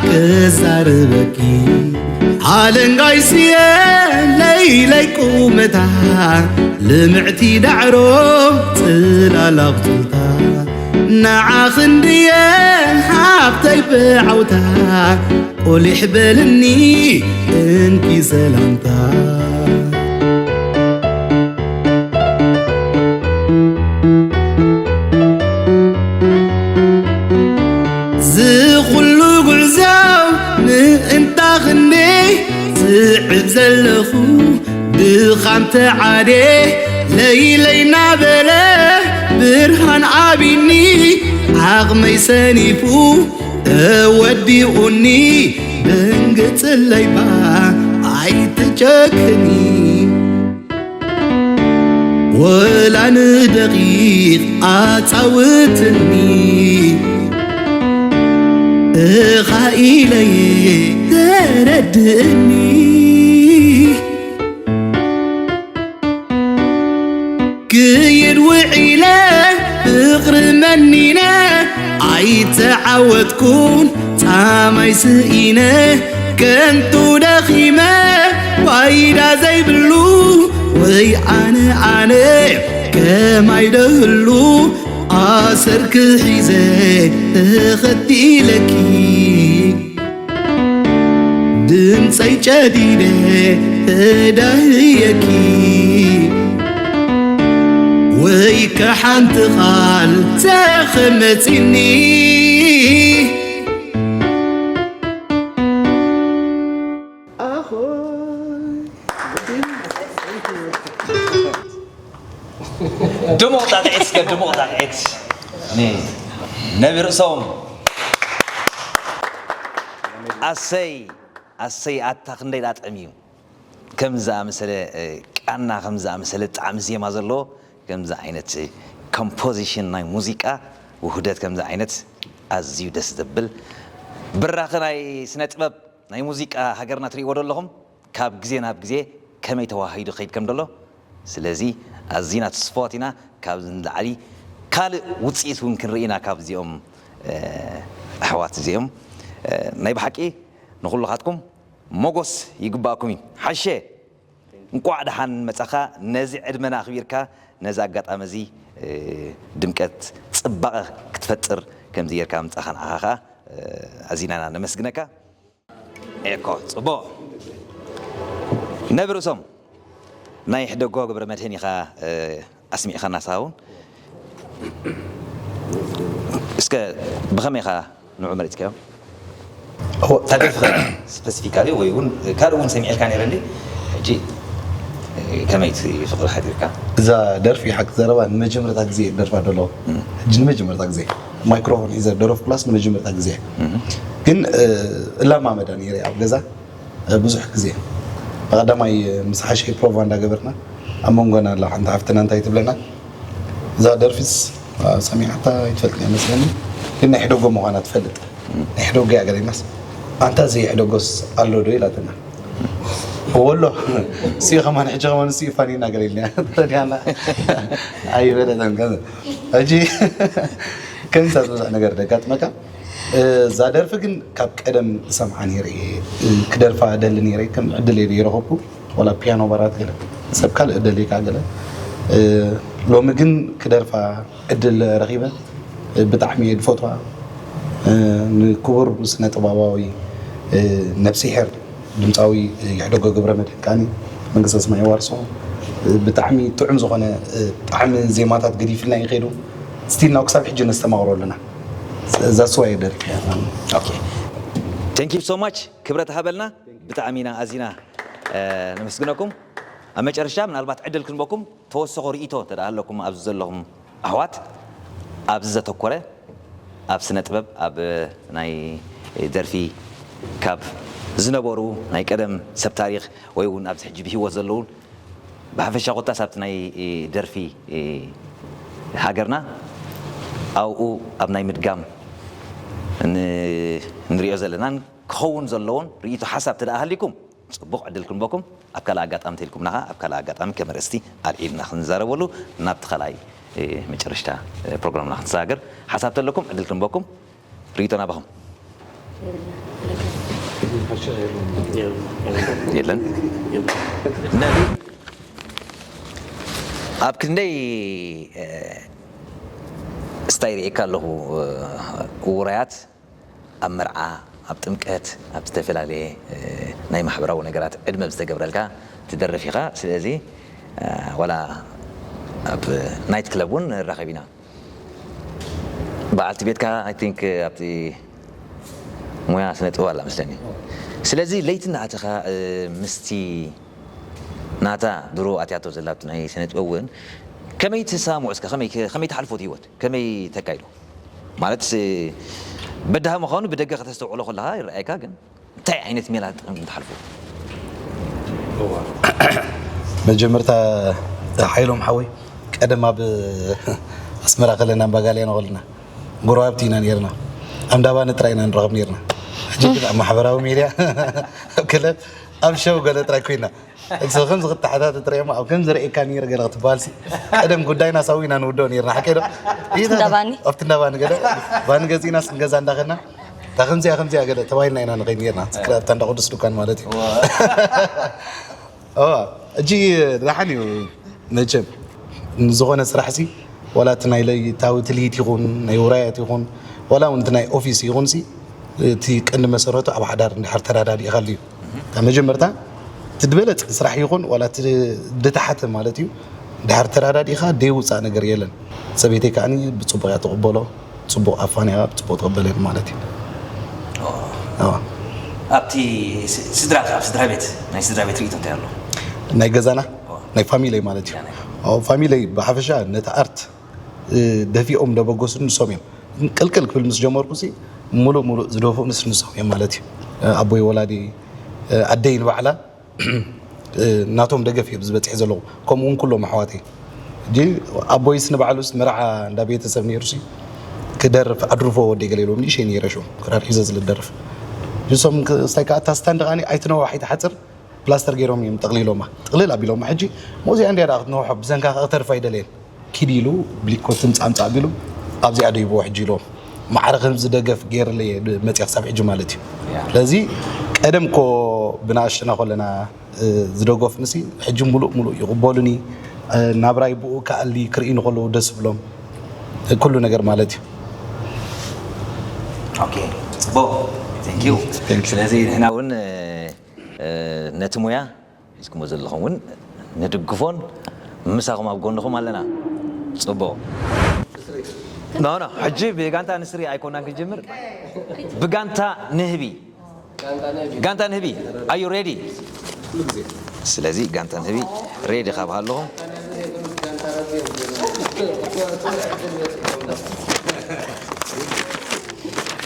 ክዛረበኪ። ሓለንጋይ ስየ ለይለይ ቁመታ፣ ልምዕቲ ዳዕሮ ጽላል ኣቑጽልታ። ንዓኺ እንድየ ሓብተይ ብዓውታ፣ ቁሊሕ በልኒ እንኪ ሰላምታ። ዝኹሉ ጉዕዞ ምእንታ ክንደይ ዝዕብ ዘለኹ፣ ድኻም ተዓዴ ለይለይ ናበለ ብርሃን ኣቢኒ፣ ዓቕመይ ሰኒፉ ተወዲኡኒ፣ ደንግጽለይባ ኣይትጨክኒ። ወላ ንደቂቕ ኣጻውትኒ፣ እኻ ኢለየ ተረድእኒ። ክይድ ውዒለ ፍቕሪ መኒነ፣ ኣይተዓወትኩን ጻማይ ስኢነ፣ ከንቱ ደኺመ ፋይዳ ዘይብሉ፣ ወይ ኣነ ኣነ ከማይ ደህሉ፣ ኣሰርኪ ሒዘ ተኸቲለኪ። ድምፀይ ጨዲደ ተዳህየኪ፣ ወይ ከሓንቲ ቓል ተኸመፂኒ። ድሙቕ ጣቕዒት እስከ፣ ድሙቕ ጣቕዒት ንነቢ ርእሶም። ኣሰይ፣ ኣሰይ፣ ኣታ ክንደይ ዳጥዕም እዩ። ከም ዝኣመሰለ፣ እ፣ ቃና፣ ከም ዝኣመሰለ ጣዕሚ ዜማ ዘለዎ፣ ከም ዚ ዓይነት ኮምፖዚሽን ናይ ሙዚቃ ውህደት፣ ከም ዚ ዓይነት ኣዝዩ ደስ ዘብል ብራኸ ናይ ስነ ጥበብ ናይ ሙዚቃ ሃገርና ትርእይዎ ዶ ኣለኹም? ካብ ግዜ ናብ ግዜ ከመይ ተዋሂዱ ከይድ ከም ደሎ። ስለዚ ኣዚና ተስፋዎት ኢና፣ ካብዚ ንላዕሊ ካልእ ውጽኢት እውን ክንርኢ ኢና ካብ እዚኦም፣ እ፣ ኣሕዋት እዚኦም። እ፣ ናይ ብሓቂ ንኹልኻትኩም ሞጎስ ይግባእኩም እዩ። ሓሸ፣ እንቋዕ ደሓን መጻኻ፣ ነዚ ዕድመና ኣኽቢርካ፣ ነዚ ኣጋጣሚ እዚ፣ እ፣ ድምቀት ጽባቐ ክትፈጥር ከምዚ ጌርካ ምጻኻ ንዓኻ ኸኣ፣ እ፣ ኣዚና ኢና ነመስግነካ። ኤኮ፣ ጽቡቕ። ነብርእሶም ናይ ሕደጎ ገብረመድህን ኢኻ፣ እ፣ ኣስሚዕኻና ሳውን። እስከ ብኸመይ ኢኻ ንዑ መሪጽካዮ? እዎ። እታ ደርፊ ኸ ስፐሲፊካሊ ወይ እውን ካልእ እውን ሰሚዐልካ ነይረ እንዴ? ሕጂ ከመይ እቲ ፍቕሪ ሓዲርካ? እዛ ደርፊ ሓቂ ዘረባ ንመጀመርታ ግዜ እየ ደርፋ ደለኹ። እም። ሕጂ ንመጀመርታ ግዜ ማይክሮፎን ሒዘ ደረፍኩላስ ንመጀመርታ ግዜ። እም። ግን፣ እ፣ እላማመዳ ነይረ ኣብ ገዛ። ብዙሕ ግዜ ብቐዳማይ ምስ ሓሸይ ፕሮቫ እንዳገበርና ኣብ መንጎና ኣላ ሓንቲ ሓፍትና እንታይ ትብለና፣ እዛ ደርፊስ ሰሚዓታ ኣይትፈልጥን እያ መስለኒ፣ ግን ናይ ሕደጎ ምዃና ትፈልጥ። ናይ ሕደጎ እያ ገለ ኢልናስ፣ ኣንታ ዘይሕደጎስ ኣሎ ዶ ኢላትና። እወ ኣሎ፣ እሱ ከማን ሕጂ ከማን እሱ ይፋኒና ገለ ኢልና ተረዲኣና። ኣይበለተን ከ ሕጂ ከምሳት ብዙሕ ነገር ደጋጥመካ። እዛ ደርፊ ግን ካብ ቀደም እሰምዓ ነይረ እየ። ክደርፋ እደሊ ነይረ፣ ከም ዕድል እየ ዘይረኸብኩ። ዋላ ፒያኖ ባራት ገለ ሰብ ካልእ እደልየካ ገለ። እ፣ ሎሚ ግን ክደርፋ ዕድል ረኺበ። ብጣዕሚ እየ ዝፈትዋ። እ፣ ንክቡር ስነ ጥበባዊ፣ እ፣ ነብስሄር ድምፃዊ ይሕደጎ ገብረመድህን ከዓኒ መንግስተ ሰማይ የዋርሶ። እ፣ ብጣዕሚ ጥዑም ዝኾነ፣ እ፣ ጣዕሚ ዜማታት ገዲፍልና እዩ ከይዱ። ስቲል ናው ክሳብ ሕጂ ነስተማቕሮ ኣለና። እዛ ስዋ እየ ደሪፈያ። ኦኬ። Thank you so much። ክብረት ሃበልና። ብጣዕሚ ኢና ኣዚና፣ እ፣ ነመስግነኩም። ኣብ መጨረሻ ምናልባት ዕድል ክንበኩም ተወሰኾ ርእይቶ እንተ ደኣ ኣለኩም ኣብዚ ዘለኹም ኣሕዋት፣ ኣብዚ ዘተኮረ ኣብ ስነ ጥበብ፣ ኣብ ናይ ደርፊ ካብ ዝነበሩ ናይ ቀደም ሰብ ታሪኽ ወይ እውን ኣብዚ ሕጂ ብህይወት ዘለውን ብሓፈሻ ኮታስ ኣብቲ ናይ ደርፊ ሃገርና ኣብኡ ኣብ ናይ ምድጋም ን-፣ ንሪኦ ዘለናን ክኸውን ዘለዎን ርእይቶ ሓሳብ እንተ ደኣ ሃልይኩም ጽቡቕ ዕድል ክንበኩም፣ ኣብ ካልእ ኣጋጣሚ ተልኩምና ኸኣ ኣብ ካልእ ኣጋጣሚ ከም ኣርእስቲ ኣልዒልና ክንዛረበሉ ናብቲ ካልኣይ፣ እ፣ መጨረሽታ፣ እ፣ ፕሮግራምና ክንሰጋገር ሓሳብ ተለኩም ዕድል ክንበኩም። ርእይቶ ናባኹም። የለን። ነቢ፣ ኣብ ክንደይ፣ እ፣ ስታይ ርእየካ ኣለኹ፣ እ፣ ውራያት ኣብ መርዓ፣ ኣብ ጥምቀት፣ ኣብ ዝተፈላለየ፣ እ፣ ናይ ማሕበራዊ ነገራት ዕድመ ዝተገብረልካ ትደርፍ ኢኻ። ስለዚ፣ እ፣ ዋላ ኣብ ናይት ክለብ እውን ንራኸብ ኢና። በዓልቲ ቤትካ፣ I think፣ ኣብቲ ሞያ ስነ ጥበብ ኣላ መስለኒ። ስለዚ ለይቲ እናኣተኻ፣ እ፣ ምስቲ ናታ ድሮ ኣትያቶ ዘላ ኣብቲ ናይ ስነ ጥበብ እውን ከመይ ትሰማምዑ እስከ? ከመይ፣ ከመይ ትሓልፎ እቲ ህይወት? ከመይ ተካይዶ? ማለት፣ እ፣ በዳሂ ምዃኑ ብደገ ከተስተውዕሎ ከለኻ ይረኣየካ፣ ግን እንታይ ዓይነት ሜላ ተጠቒምኩም ትሓልፉ? መጀመርታ ሓይሎም ሓወይ፣ ቀደም ኣብ ኣስመራ ከለና፣ ኣምባጋልያኖ ከለና፣ ጎረባብቲ ኢና ነይርና። ኣብ እንዳባኒ ጥራይ ኢና ንራኸብ ነይርና። ሕጂ ግን ኣብ ማሕበራዊ ሚድያ፣ ኣብ ክለብ፣ ኣብ ሸው ገለ ጥራይ ኮይና። እሱ ከምዚ ክተሓታተ ትርእዮ እሞ፣ ኣብ ከምዚ ርእየካ ነይረ ገለ ክትበሃል ሲ፣ ቀደም ጉዳይና ሳዊ ኢና ንውድኦ ነይርና፣ ሓቀይ ዶ? ኣብቲ እንዳባኒ? ኣብቲ እንዳባኒ ገለ፣ ባኒ ገዚእናስ ንገዛ እንዳኸድና፣ እታ ከምዚኣ ከምዚኣ ገለ ተባሂልና ኢና ንኸይድ ነይርና። ዝክሪ ኣብታ እንዳ ቅዱስ ድኳን ማለት እዩ። እዋ፣ ሕጂ ደሓን እዩ መቸም። ንዝኾነ ስራሕ ሲ፣ ዋላ እቲ ናይ ለይታዊ ትልሂት ይኹን፣ ናይ ውራያት ይኹን፣ ዋላ እውን እቲ ናይ ኦፊስ ይኹን ሲ፣ እቲ ቀንዲ መሰረቱ ኣብ ሓዳር እንድሕር ተረዳዲእካሉ እዩ። እታ መጀመርታ እቲ ዝበለጸ ስራሕ ይኹን፣ ዋላ እቲ ዝተሓተ ማለት እዩ፣ እንድሕር ተረዳዲእካ ደይውጻእ ነገር የለን። ሰበይተይ ከዓኒ ብጽቡቕ እያ ትቕበሎ። ጽቡቕ ኣፋንያ፣ ጽቡቕ ትቕበለኒ ማለት እዩ። ኦ። ኣዎ። ኣብቲ ስ-፣ ስድራ፣ ኣብ ስድራ ቤት፣ ናይ ስድራ ቤት ርእይቶ እንታይ ኣሎ? ናይ ገዛና ናይ ፋሚለይ ማለት እዩ። ፋሚለይ ብሓፈሻ ነቲ ኣርት ደፊኦም ደበገሱን ንሶም እዮም። ቅልቅል ክብል ምስ ጀመርኩ ሲ ሙሉእ ሙሉእ ዝደፍኡንስ ንሶም እዮም ማለት እዩ። ኣቦይ ወላዲ፣ ኣደይ ንባዕላ ናቶም ደገፍ እዮም ዝበፅሕ ዘለዉ። ከምኡ እውን ኩሎም ኣሕዋተይ። ሕጂ ኣቦይስ ንባዕሉስ መርዓ እንዳ ቤተሰብ ነይሩ ሲ ክደርፍ ኣድርፎ ወደይ ገለ ኢሎም ንእሸይ ነይረ ሽም ክራር ሒዘ ዝልደርፍ ንሶም ስታይ ከዓ እታ ስታንድ ቃኒ ኣይትነዋሕ ኣይትሓፅር ፕላስተር ገይሮም እዮም ጠቕሊሎማ። ጥቕልል ኣቢሎማ። ሕጂ ሞዚኣ እንዲያ ደኣ ክትነውሖ ብዘንካ ክተርፍ ኣይደለየን። ኪድ ኢሉ ብሊኮ ትምጻእ ምጻእ ኣቢሉ ኣብዚኣ ደይብዎ ሕጂ ኢሎም። ማዕረ ከምዚ ደገፍ ገይርለየ መጽያ ክሳብ ሕጂ ማለት እዩ። ስለዚ ቀደም ኮ ብንኣሽቱና ከለና ዝደገፉንሲ ሕጂ ሙሉእ ሙሉእ ይቕበሉኒ። ናብራይ ብኡ ከኣሊ ክርእዩኒ ከለዉ ደስ ብሎም ኩሉ ነገር ማለት እዩ። ኦኬ፣ ጽቡቕ። Thank you። ስለዚ ንሕና እውን ነቲ ሙያ ሒዝኩሞ ዘለኹም እውን ንድግፎን ምሳኹም ኣብ ጎንኹም ኣለና። ጽቡቕ። ኖ ኖ፣ ሕጂ ብጋንታ ንስሪ ኣይኮናን ክንጅምር፣ ብጋንታ ንህቢ። ጋንታ ንህቢ፣ are you ready? ስለዚ ጋንታ ንህቢ ሬዲ ካብ ሃለኹም፣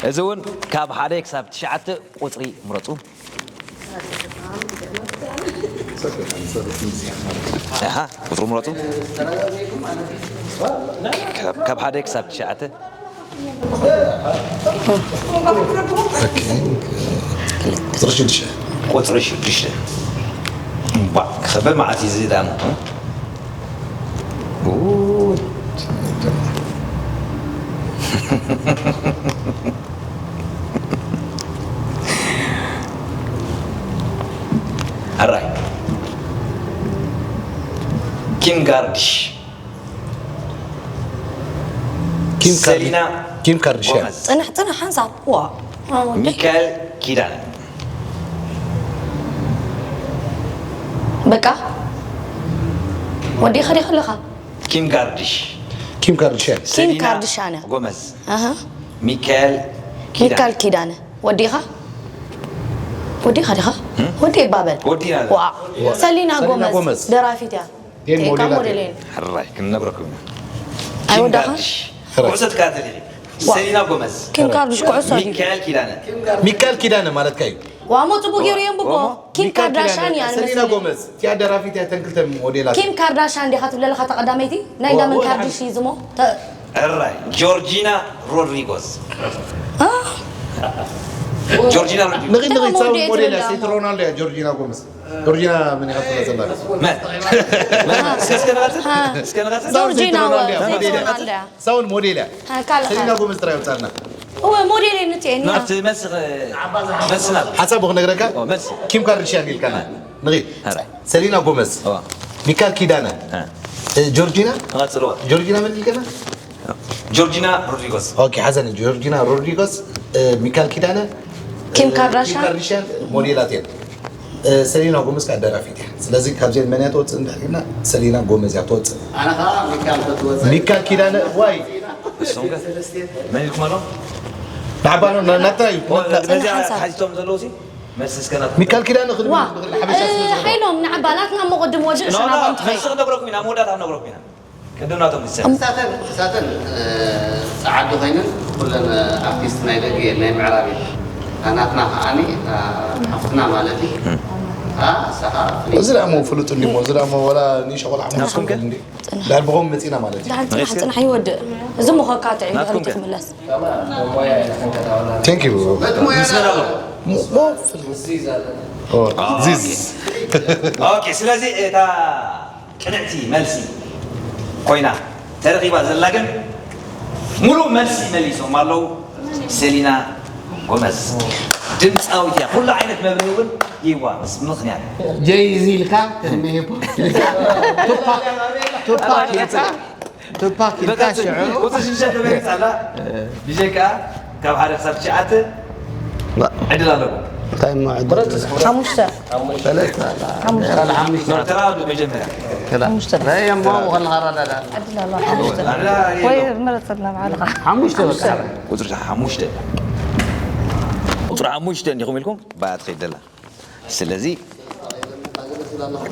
እዚ እውን ካብ ሓደ ክሳብ ትሽዓተ ቁፅሪ ምረፁ። ኣሃ፣ ቁፅሪ ምረፁ። ካብ ሓደ ክሳብ ትሽዓተ። ቁፅሪ ሽዱሽተ። ቁፅሪ ሽዱሽተ። እምባ ክኸበ መዓት እዩ ዝዳን። ኣራይ ኪም ጋርድሽ፣ ኪም ሰሊና ኪም ካርድሽያን። ጎመዝ፣ ፅንሕ ፅንሕ ሓንሳብ ዋ ወዲ ሚካኤል ኪዳነ። በቃ ወዲኻ ዲኻ ኣለኻ ኪም ጋርድሽ፣ ኪም ካርድሽያን። ኪም ሰሊና ካርድሻን እያ። ጎመዝ፣ ኣሃ። ሚካኤል ኪዳነ። ሚካል ኪዳነ ወዲኻ ወዲኻ ዲኻ ወዲ ይባበል ወዲ ይባበል። ዋ ሰሊና ሰሊና ጎመዝ ጎመዝ። ደራፊት እያ ዴን ቴካ ሞዴላት ሞዴል እያ። እየን ሕራይ ክንነግረኩም ኢና። ኣይወዳኻ ጋርድሽ፣ ኩዕሶ ትከታተል ኢኺ። ሰሊና ጎመዝ፣ ኪም ካርድሽ ኩዕሶ ድዩ ሚካኤል ኪዳነ። ሚካል ኪዳነ ማለትካ እዩ። ዋሞ ፅቡቅ ገይሩ የንብቦ ኪም ካርዳሻን እያ ሰሊና ንመስለኒ ጎመዝ እቲኣ ደራፊት እያ ተንክልተ ሞዴላት። ኪም ካርዳሻን ዲኻ ትብለለኻ ተቐዳመይቲ ናይ ዳመን ወይ ካርድሽ እዩ ዝሞ ሕራይ ጆርጂና ሮድሪጎስ። ጆርጂና ሮድሪጎስ። ንኺድ ንኺድ ሳውን ሞዴል ሞዴል እያ ትብላ ሰይቲ እሞ። ሮናልዶ እያ ጆርጂና ጎመዝ። ጆርጂና መን ኢኻ ትብላ ዘላ? መን? መን? እስከ እስከ ንቐጽል? እስከ ንቐጽል? ጆርጂና ሮናልዶ ወ- እያ፣ ዘይት ሞዴል እያ። ሮናልዶ እያ ሳውን ሞዴል እያ። ካልእ ሰሊና ካልእ ጎመዝ ጥራይ ወጻልና። እወ ሞዴል እየ ንትየ እኒኣ ናብቲ መስኽ መስና ሓሳቡ ክነግረካ ኦ፣ መልሲ። ኪም ካርድሽያን ኢልካና። ንኺድ ሕራይ። ሰሊና ጎመዝ፣ ኦ። ሚካል ኪዳነ፣ እ። እ፣ ጆርጂና ንቐጽልዎ። ጆርጂና መን ኢልካና? ጆርጂና ሮድሪጎስ። ኦኬ ሓዘን ጆርጂና ሮድሪጎስ፣ እ፣ ሚካል ኪዳነ፣ ኪም እ፣ ካርዳሽያን? ኪም ካርዳሽያን ሞዴላት እየን። እ፣ ሰሊና ጎመዝ ከዓ ደራፊት እያ። ስለዚ ካብዚአን መን እያ ትወፅእ እንድሕር ኢልና ሰሊና ጎመዝ እያ ትወፅእ። ኣነ ከዓ ሚካል ተትወፅእ ሚካል ኪዳነ ዋይ እሶም ከ መን ኢልኩም ኣሎ? ንዓባኖ ናትና እዩ። ነዚኣ ሓንሳብ። ሓቲቶም ዘለዉ ሲ መልሲ እስከ ናት ሚካል ኪዳነ ክብል ዋ ንኽእል ሓበሻ ስለ ዝኾነ። ሓይሎም ንዓባ ናትና እሞ ቅድም ወዲ ኖ፣ እሸና ኖ፣ ቦንቲ ኸይ መልሲ ክነግረኩም ኢና፣ መወዳእታ ክነግረኩም ኢና። ቅድም ናቶም ዝሰ ሳተን ሳተን እ፣ ጸዓዱ ኮይነን ኩለን ኣርቲስት ናይ ደገ እየን ናይ ምዕራብ እየን። እታ ናትና ከዓኒ እታ ሓፍትና ማለት እዩ። እታ ንስኻ ፍልይቲ እዚ ደኣ እሞ ፍሉጥ እንዲሞ እዚ ደኣ እሞ ወላ ንእሽቶ ቆልዓ ናትኩም ከ? እንዲ ዳር ብኸም መፂና ማለት እዩ። ድሓን ፅናሕ ፅናሕ ይወድእ እዚ ምኾካ ትዒ ናትኩም ድሕሪት ከ? ትምለስ በቲ ሞያ ምስ መን ኣሎ? ሞ- ሞ- ምስዚ ዘለ ኦ፣ ዚዝ ኦኬ፣ ስለዚ እታ ቅንዕቲ መልሲ ኮይና ተረኺባ ዘላ ግን ሙሉእ መልሲ መሊሶም ኣለዉ። ሰሊና ጎመዝ ድምፃዊት እያ። ኩሉ ዓይነት መብርሂ እውን ይህዋ ምስ ምኽንያት ጀይዚ ኢልካ ቅድሚ ሂፖ ቱፓክ ቱፓክ ኢልካ ቱፓክ ኢልካ ሽዑ ቁፅሪ ሽዱሽተ ተመሪፃ ኣላ። ብጀካ ካብ ሓደ ክሳብ ትሽዓተ ዕድል ኣለኩም። እንታይ እሞ ዕድል? ሓሙሽተ ሰለስተ ኣላ። ሓሙሽተ ካልእ ሓሙሽተ። ተራ መጀመርያ ክላ። ናይ እሞ ከለኻ ኣረዳዳ። ዕድል ኣለዋ ሓሙሽተ ወይ ምረፀልና ባዕልኻ ሓሙሽተ በቃ። ቁፅሪ ሓሙሽተ ቁፅሪ ሓሙሽተ እንዲኹም ኢልኩም ባያ ትኸይድ ዘላ። ስለዚ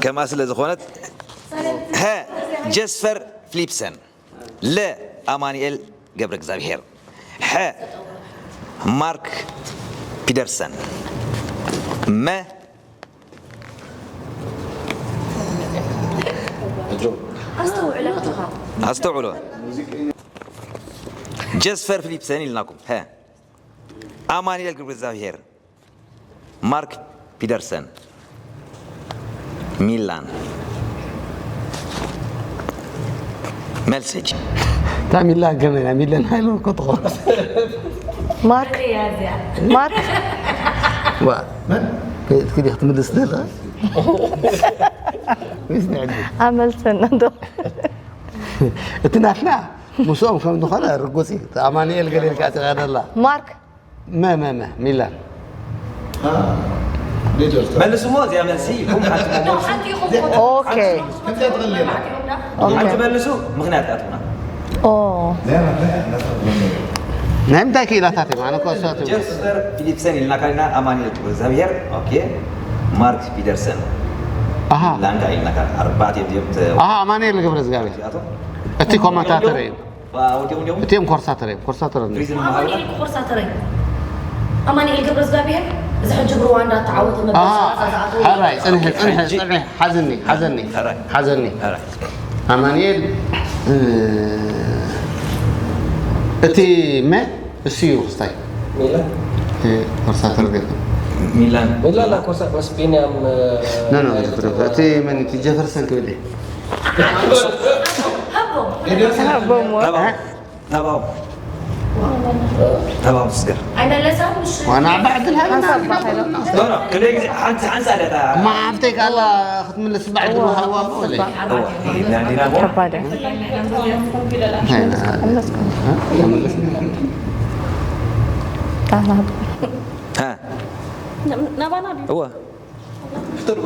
ከማ ስለ ዝኾነት፣ ሀ፣ ጀስፈር ፊሊፕሰን፣ ለ፣ ኣማኑኤል ገብረ እግዚኣብሔር፣ ሐ፣ ማርክ ፒደርሰን፣ መ፣ ኣስተውዕሎ። ጀስፈር ፊሊፕሰን ኢልናኩም። ሀ፣ ኣማኑኤል ገብረ እግዚኣብሔር፣ ማርክ ፒደርሰን፣ ሚላን። መልሲ ሕጂ። እታ ሚላን ከመይ እያ? ሚላን ሃይሉ እኮ ትኾን። ማርክ ማርክ ዋ መን ክትክዲ ክትምልስ ደላ ወይስ ንዕዲ ኣመልሰና ዶ እቲ ናትና ምስኦም ከም ዝኾነ ርጉፅ እዩ። ኣማኑኤል ገለ ኢልካ ትቐደላ ማርክ መ መ መ ሚላን መልስሞ እዚኣ መልሲ ኢልኩም ሓንቲ መልሲ ኦኬ ሓንቲ መልሱ ምክንያት ኣትና ኦ ናይ ምንታይ ክኢላታት እዮም ኣነ ኮሰት ጀስፐር ፊሊፕሰን ኢልና ካሊና ኣማኑኤል ገብረ እግዚኣብሔር ኦኬ ማርክ ፒደርሰን ኣሃ ላንዳ ኢልና ካል ኣርባዕተ እዮም እዮም ኣሃ ኣማኑኤል ገብረ እግዚኣብሔር እቲ ኮማንታተር እዩ ወዲኦም ወዲኦም እቲኦም ኮርሳተር እዮም ኮርሳተር እዮም ፕሪዝን መሃብላ ኣማኑኤል ኮርሳተረይ ኣማኑኤል ገብረ እግዚኣብሔር እዚ ሕጂ ብሩዋንዳ ተዓወተ መበል ኣሃ ሰላሳ ዝኣተወ ሕራይ ፅንሒ ፅንሒ ፅንሒ ሓዘኒ ሓዘኒ ሕራይ ሓዘኒ ሕራይ ኣማኑኤል እ፣ እቲ መ እሱ እዩ ክስታይ ሚላን ኮርሳተር ገ ሚላን ሚላን ላኮሳ ምስ ቢንያም ኖ ኖ እቲ መን እቲ ጀፈርሰን ክብል እየ ሃቦሞ ተባው ተባው ተባው ስገር ኣይመለሳት ምሽ ዋና ዓባይ ዕድል ሃበና ኖ ኖ ክንደይ ግዜ ሓንቲ ሓንሳ ደታ እማ ሃብተይ ካላ ክትምልስ ባዕዲ ሃዋ ወለ ዲና ዲና ከባድ እያ። ተመለስና ጣና እወ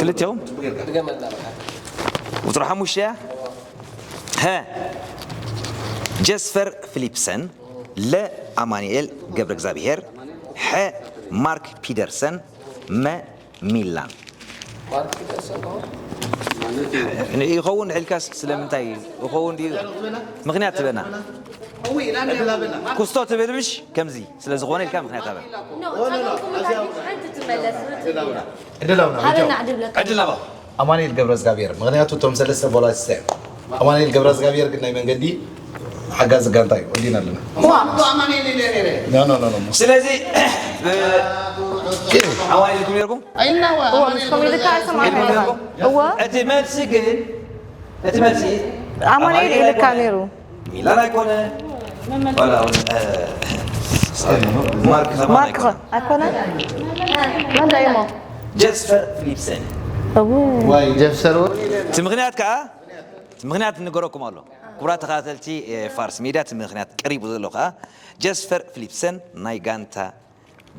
ክልቲኦም ቁፅሪ ሓሙሽተ እያ ሀ ጀስፈር ፊሊፕሰን ለ ኣማኑኤል ገብረ እግዚኣብሔር ሐ ማርክ ፒደርሰን መ ሚላን ይኸውን ሕልካስ ስለምንታይ ይኸውን ድዩ ምክንያት ትበና ኩስቶ ትብል ምሽ ከምዚ ስለ ዝኾነ ኢልካ ምክንያት ኣበ ሓንቲ ትመለስ ዕድል ኣብና ሃበና ዕድል ብለካ ዕድል ኣባ ኣማኑኤል ገብረ እግዚኣብሔር ምክንያቱ እቶም ሰለስተ ቦላሲስታ እዮም ኣማኑኤል ገብረ እግዚኣብሔር ግን ናይ መንገዲ ሓጋዚ ጋንታ እዩ ወዲና ኣለና ስለዚ ኣዋን ኢልኩም ነርኩም እዎ ምስ ኮሚልካ ኣይሰማዕካ እዎ እቲ መልሲ ግን እቲ መልሲ ኣማኑኤል ኢልካ ነይሩ ሚላን ኣይኮነ ማርክ ከማን ማርክ ኣይኮነ ኣይኮነ መን ዳይሞ ጀስፐር ፊሊፕሰን እዎ ጀፍሰር እቲ ምክንያት ከዓ እቲ ምክንያት ንገረኩም ኣሎ ክቡራት ተኸታተልቲ ፋርስ ሚድያ እቲ ምክንያት ቀሪቡ ዘሎ ከዓ ጀስፐር ፊሊፕሰን ናይ ጋንታ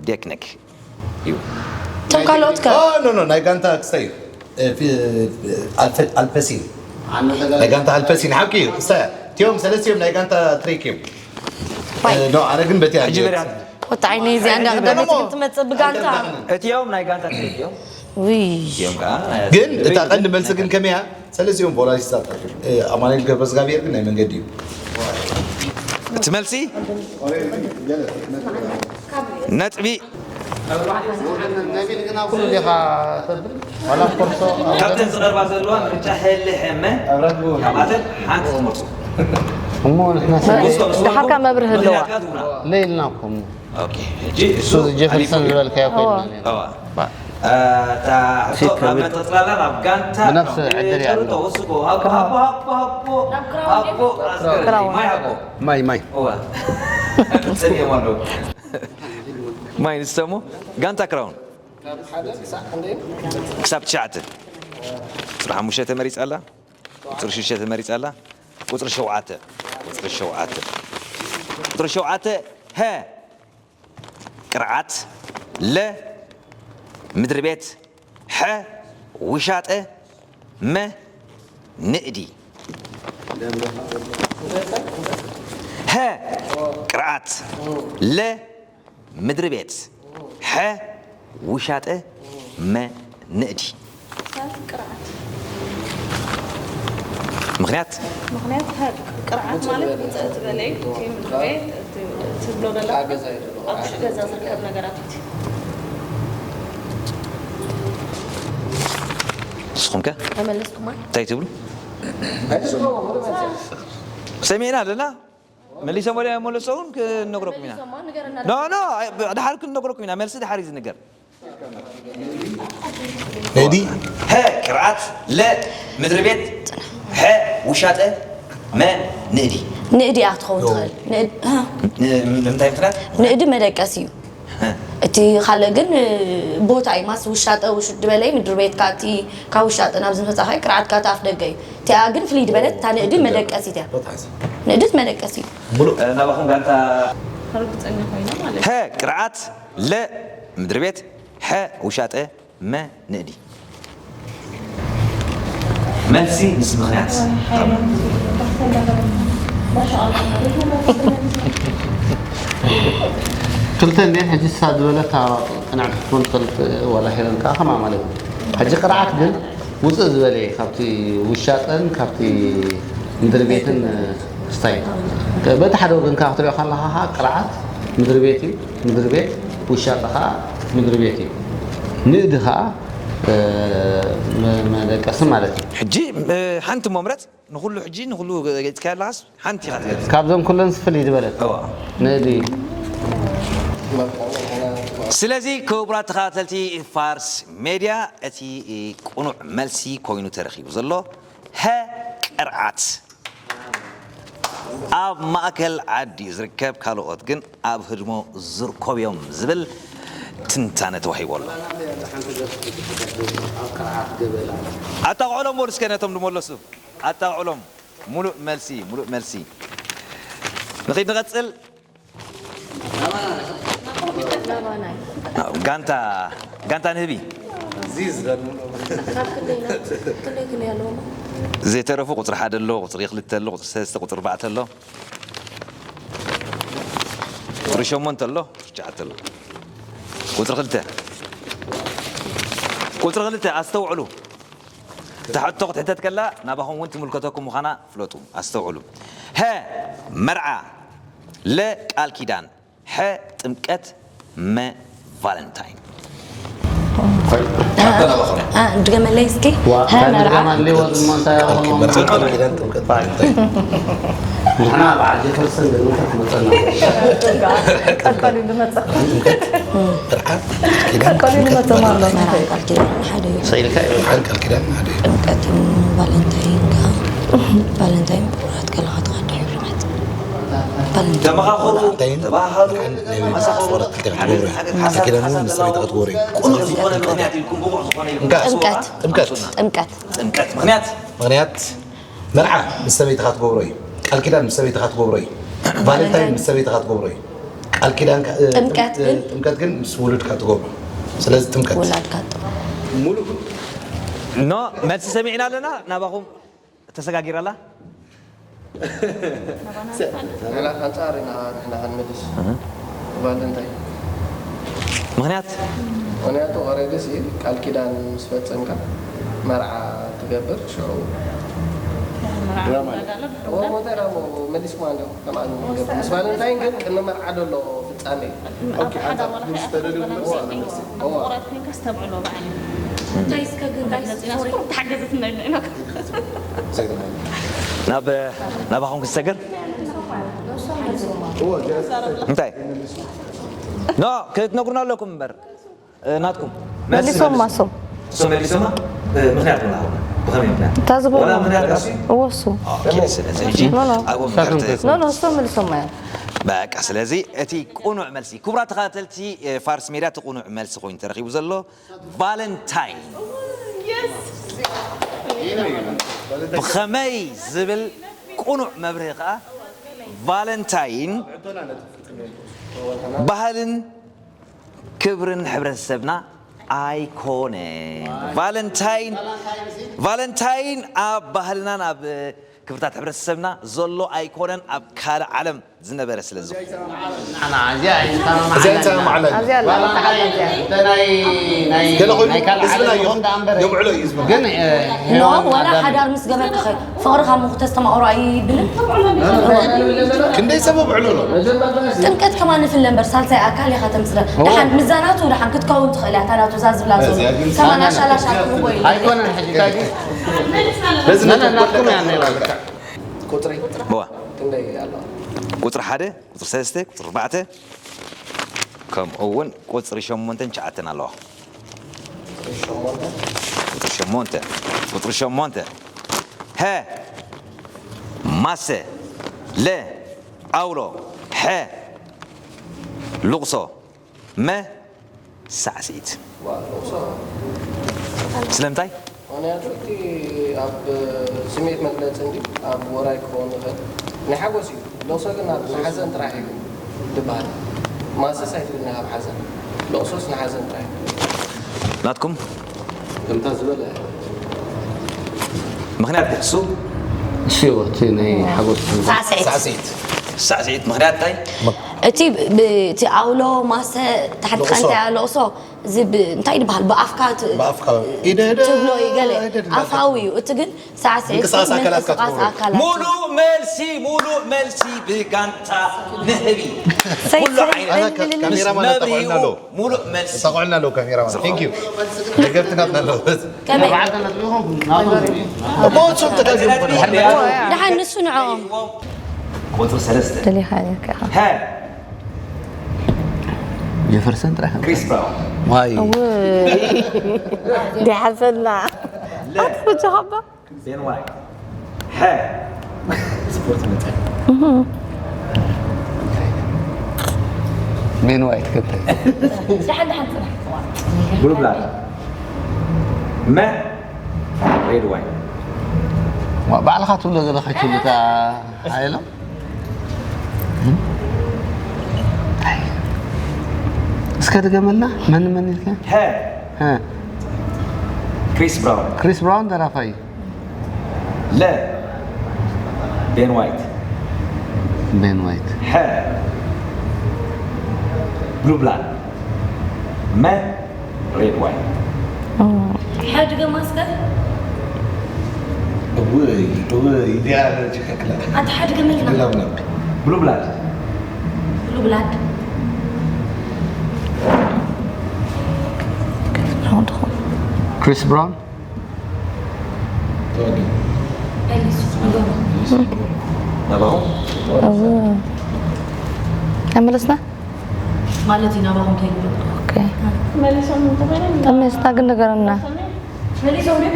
ዴክነክ እዩ እቶም ካልኦት ከ ኖ ኖ ናይ ጋንታ ክስታይ እዩ ኣልፈሲን ናይ ጋንታ ኣልፈሲን ሓቂ እዩ ክስታይ እቲኦም ሰለስቲኦም ናይ ጋንታ ትሬክ እዮም ኖ ኣነ ግን በቲ ሕጂ በሪያ ወጣ ዓይነይ እዚኣ እንዳ ቅዳመት ክትመፅእ ብጋንታ እቲኦም ናይ ጋንታ ትሬክ እዮም ውይ እዮም ከዓ ግን እታ ቀንዲ መልሲ ግን ከመያ ሰለስቲኦም ቮላሲስታት ኣማኑኤል ገብረዝጋብሔር ግን ናይ መንገዲ እዩ እቲ መልሲ ነጥቢ ነቢል ግና ኩሉ ዲኻ ተብል ዋላ ኮርሶ ካብተን ዝቐርባ ዘለዋ ምርጫ ሕልሕመ ካብኣተን ሓንቲ ትመርፁ እሞ ንሕና ድሓርካ መብርህ ኣለዋ ለይልናኩም ኦኬ፣ ሕጂ እሱ ጀፈርሰን ዝበልካዮ ኮይና እዋ። እታ ሕቶ ካብ መጠጥላላ ናብ ጋንታ ብነፍሲ ዕድል እያ ጨርቶ ወስኮ ሃቦ ሃቦ ሃቦ ሃቦ ሃቦ ኣስገር ክራውን። ማይ ሃቦ ማይ ማይ እዋ ጽልየ ማሎ ማይ ንስተሞ ጋንታ ክራውን ክሳብ ትሽዓተ ቁፅሪ ሓሙሽተ ተመሪፃ ኣላ ቁፅሪ ሽዱሽተ ተመሪፃ ኣላ ቁፅሪ ሸውዓተ ቁፅሪ ሸውዓተ ቁፅሪ ሸውዓተ ሀ ቅርዓት ለ ምድሪ ቤት ሐ ውሻጠ መ ንእዲ ሀ ቅርዓት ለ ምድሪ ቤት ሐ ውሻጠ መ ንእዲ ምኽንያት ምኽንያት ቅርዓት ማለት ውፅእ ዝበለ እዩ። እቲ ምድሪ ቤት እቲ ትብሎ ዘለኻ ኣብ ውሽጢ ገዛ ዝርከብ ነገራት እዩ። ንስኹም ከ ተመለስኩማ እንታይ ትብሉ? ሰሚዕና ኣለና። መሊሶም ወዲያ መለሶ እውን ክንነግረኩም ኢና። ኖ ኖ፣ ድሓር ክንነግረኩም ኢና። መልሲ ድሓር እዩ ዝንገር። ንእዲ ሀ ቅርዓት፣ ለ ምድሪ ቤት፣ ሐ ውሻጠ፣ መ ንእዲ። ንእዲ እያ ክትኸውን ትኽእል። ንእድ- እ፣ ን- ንምንታይ ምኽንያት? ንእዲ መደቀሲ እዩ። እቲ ካልእ ግን ቦታ እዩ ማስ ውሻጠ ውሽድ ዝበለ እዩ። ምድሪ ቤትካ እቲ ካብ ውሻጠ ናብ ዝመፃኻ እዩ። ቅርዓትካ እቲ ኣፍ ደገ እዩ። እቲኣ ግን ፍልይ ዝበለት እታ ንእዲ መደቀሲት እያ። ንእድት መደቀሲ እዩ። ናባኹም ጋንታ ርግፀኛ ኮይና ማለት ሀ ቅርዓት፣ ለ ምድሪ ቤት፣ ሐ ውሻጠ፣ መ ንእዲ። መልሲ ምስ ምኽንያት። ክልተ እንዴን ሕጂ ሳ ዝበለታ ቅንዕቲ ክትኮን ትኽእል ዋላ ሄለን ከዓ ከማ ማለት እዩ። ሕጂ ቅርዓት ግን ውፅእ ዝበለ እዩ ካብቲ ውሻጠን ካብቲ ምድሪ ቤትን ስታይ በቲ ሓደ ወገን ከዓ ክትሪኦ ከለካ ከዓ ቅርዓት ምድሪ ቤት እዩ። ምድሪ ቤት ውሻጠ ከዓ ምድሪ ቤት እዩ። ንእዲ ከዓ መ- መደቀሲ ማለት እዩ። ሕጂ ሓንቲ መምረፅ ንኩሉ ሕጂ ንኩሉ ገይፅካ ኣለካስ ሓንቲ ኢኻ ትገልፅ። ካብዞም ኩለን ፍልይ ዝበለት እዋ። ንእዲ ስለዚ ክቡራት ተኸታተልቲ ፋርስ ሜድያ እቲ ቅኑዕ መልሲ ኮይኑ ተረኺቡ ዘሎ ሀ ቅርዓት ኣብ ማእከል ዓዲ እዩ ዝርከብ። ካልኦት ግን ኣብ ህድሞ ዝርከቡ እዮም ዝብል ትንታነ ተዋሂቡ ኣሎ። ኣጣቕዕሎም በሉ እስከ ነቶም ዝመለሱ ኣጣቕዕሎም። ሙሉእ መልሲ ሙሉእ መልሲ። ንኺድ ንቐጽል። ጋንታ ጋንታ ንህቢ ዘይተረፉ ቁፅሪ ሓደ ኣሎ፣ ቁፅሪ ክልተ ኣሎ፣ ቁፅሪ ሰለስተ፣ ቁፅሪ ኣርባዕተ ኣሎ፣ ቁፅሪ ሸሞንተ ኣሎ፣ ቁፅሪ ትሽዓተ ኣሎ። ቁፅሪ ክልተ ቁፅሪ ክልተ ኣስተውዕሉ። እታ ሕቶ ክትሕተት ከላ ናባኹም እውን ትምልከተኩም ምዃና ፍለጡ። ኣስተውዕሉ። ሀ መርዓ፣ ለ ቃል ኪዳን፣ ሐ ጥምቀት፣ መ ቫለንታይን። ድገመለይ እስኪ። ሀ መርዓ ንሕና በዓል ጀፈርሰን ገንተ ትመፀና ቀልቀል ይመፀ ቀልቀል ይመፀ ማለት መርዓ ቃል ኪዳን ሓደ እዩ። ስኢልካ እዩ። ቃል ኪዳን ሓደ እዩ። ጥምቀት ቫለንታይን ከ ቫለንታይን ብኩራት ከለኻ ትኸዶ ይብርመት ቫለንታይን ተመኻኸሩ፣ ተባሃሉ፣ ቃል ኪዳን እውን ምስ ሰበይትኻ ትገብሮ እዩ። ቁኑዕ ዝኾነ ምኽንያት ኢልኩም ብቑዕ ዝኾነ ኢልኩም እንካ ጥምቀት ጥምቀት ጥምቀት ጥምቀት ምኽንያት ምኽንያት መርዓ ምስ ሰበይትኻ ትገብሮ እዩ። ቃል ኪዳን ምስ ሰበይትኻ ትገብሮ እዩ። ቫለንታይን ምስ ሰበይትኻ ትገብሮ እዩ። ቃል ኪዳን ከ- እ፣ ጥምቀት ግን? ጥምቀት ግን ምስ ውሉድካ ትገብሮ። ስለዚ ጥምቀት ወላድካ ጥምቀት ሙሉ ኖ መልሲ ሰሚዕና ኣለና። ናባኹም ተሰጋጊራ ኣላ። ንሕና ኣንጻር ኢና ንሕና ክንምልስ ቫለንታይ ምኽንያት ምክንያቱ ኦረዲ ሲ ቃል ኪዳን ምስ ፈጸምካ መርዓ ትገብር ሽዑ ሞተራ መሊስኩማ እንዲኹም ከም ኣነ ንገብር ምስ ቫለንታይን ግን ቅድሚ መርዓ ደሎ ፍጻሜ እዩ ኣብ ሓደ ኣባላት ኣያ ተበላልስ እዋ ምቑራት ኮይንካ ስተብዕሎ በዓል እንታይ እስከ ግን ጋይስ ሶሪ ተሓገዘት እንዳይልና ኢና ናብ ናባኹም ክሰገር እንታይ ኖ ክትነግሩና ኣለኩም እምበር ናትኩም መሊሶማ እሶም እሶም መሊሶማ ምክንያት ምን አሁን ብኸመይ ምክንያት እታ ዝበሎ ወላ ምክንያት ራሱ እወሱ ስለዚ ሕጂ ኖ፣ ኖ። ኣብኦም ዳርተ ኖ ኖ እሶም መሊሶማ እዮም በቃ ስለዚ እቲ ቁኑዕ መልሲ ክቡራት ተኸታተልቲ ፋርስ ሜድያ እቲ ቁኑዕ መልሲ ኮይኑ ተረኺቡ ዘሎ ቫለንታይን ብኸመይ ዝብል ቁኑዕ መብርሂ ከዓ ቫለንታይን ባህልን ክብርን ሕብረተሰብና ኣይኮነን። ቫለንታይን ቫለንታይን ኣብ ባህልናን ኣብ ክብርታት ሕብረተሰብና ዘሎ ኣይኮነን። ኣብ ካልእ ዓለም ዝነበረ ስለ ዝኾነ። እዚኣ ይሰማማዕ እዚኣ ይሰማማዕ ኣብዚኣ ኣላ ተሓዛ እዚኣ እንተ ናይ ናይ ገለ ኮይኑ ናይ ካልእ ህዝብና ዓለም እዩ ይኹን ደኣ እምበር የብዕሎ እዩ ህዝብና ግን ኖ ወላ ሓዳር ምስ ገበርካ ኸ ፍቕርኻ ምኹ ተስተማቕሮ ኣይብልን ክንደይ ሰብ ኣብዕሎ ኣሎ ጥምቀት ከማን ንፍለ እምበር ሳልሳይ ኣካል ኢኻ ተምስለ ደሓን ምዛናቱ ደሓን ክትከውን ትኽእል እያ እታ ናቱ እዛ ዝብላ ዘሎ እዚኣ ግን ከማን ኣሻላሻ ክህቦ ኢለ ኣይኮነን ሕጂ እንታይ ድዩ በዚ ነና ነጥብ ናትኩም ወደቀ እያ ነይራ በቃ ዋ ክንደይ ኣለዋ ቁፅሪ ሓደ ቁፅሪ ሰለስተ ቁፅሪ ኣርባዕተ ከምኡ እውን ቁፅሪ ሸሞንተን ትሽዓተን ኣለዋ ሸሞንተ ቁፅሪ ሸሞንተ ቁፅሪ ሸሞንተ ሀ ማሰ ለ ኣውሎ ሐ ልቕሶ መ ሳዕስዒት ስለምንታይ ምክንያቱ እቲ ኣብ ስሜት መግለፂ እንዲ ኣብ ወራይ ክኸውን ይኽእል ናይ ሓጎስ እዩ ለውሶ ግን ኣብ ሓዘን ጥራሕ እዩ ዝበሃል ማሰስ ኣይትብልና ካብ ሓዘን ለቕሶስ ንሓዘን ጥራሕ እዩ ናትኩም ከምታ ዝበለ ምክንያት ክሕሱ እሱ እቲ ናይ ሓጎስ ሳዕስዒት ሳዕስዒት ሳዕስዒት ምክንያት እንታይ እቲ ብ- እቲ ኣውሎ ማሰ ታሕቲ ልቕሶ። ቃንታ ልቕሶ እዚ ብ- እንታይ ይበሃል ብኣፍካ ት- ብኣፍካ ኢደ ኢደ ትብሎ እዩ ገለ ኢደ ኢደ ኣፋዊ እዩ እቲ ግን ሳዕስዒት ምንቅስቃስ ኣካላት ምንቅስቃስ ክትገብሩ። ኣካላት ሙሉእ መልሲ ሙሉእ መልሲ ብጋንታ ንህቢ ሰይ- ኩሉ ሰይ- ዓይነት ካሜራማን መብርሂኡ ተጠቕዑልና ኣለዉ ሙሉእ መልሲ ተጠቕዑልና ኣለዉ ካሜራማን thank you ደገፍቲ ናትና ኣለዉ ከመይ እሞ እሶም ተጋጊዮም ደሓን ንሱ ንዕኦም ቁፅሪ ሰለስተ ደሊኻ ነርካ ኢኻ ሀ ጀፈርሰን ጥራሕ ክሪስ ብራውን ዋይ ዲሓሰና ኣትፈጀኸባ ቤን ዋይት ሐ ስፖርት መጠን ቤን ዋይት ክልተ ብሉ ብላክ መ ሬድ ዋይን ባዕልኻ ትብሎ ዘለኻ ችሉታ ሓይሎም እስከ ድገመልና መን መን ኢልካ ሀ ክሪስ ብራውን ክሪስ ብራውን ደራፋይ ለ ቤን ዋይት ቤን ዋይት ሐ ብሉ ብላክ መ ሬድ ዋይን ሓድገ ማስከ እውይ እውይ ዲያ ችክክለ ኣቲ ሓድገ መልካ ግላብና ብሉ ብላክ ብሉ ብላድ ክሪስ ብራውን ናባኹም ተመለስና ማለት እዩ ናባኹም እንታይ ይብሉ ተመለስና ግን ነገርና መሊሶም ድዩ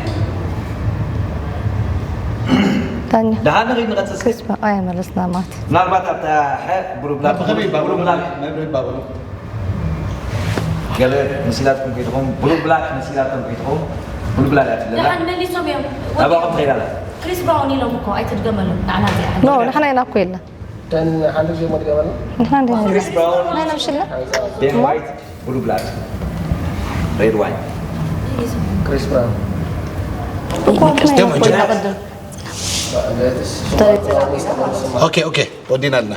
ዳኛ ደሓን ንኽድ ንቐፅል እስኪ ክሪስ ብራውን ኣይ መለስና ማለት ምናልባት ኣብታ ሐ ብሉ ብላክ ብሉ ብላክ መብሪ ባበሉ ገለ መሲላትኩም ከይትኾን ብሉ ብላክ መሲላትኩም ከይትኾን ብሉ ብላክ እያ ትብለና ደሓን መሊሶም እዮም ናባኹም ትኸይድ ኣላ ክሪስ ብራውን ኢሎም እኮ ኣይትድገመሎም ንዓና እዚኣ ኖ ንሕና ኢና እኮ ኢልና ደን ሓንቲ ግዜ ሞ ድገመልና ንሕና እንደ ክሪስ ብራውን ንሕና ምሽልና ቤን ዋይት ብሉ ብላክ ሬድ ዋይን ክሪስ ብራውን ኦኬ ኦኬ ወዲና ኣለና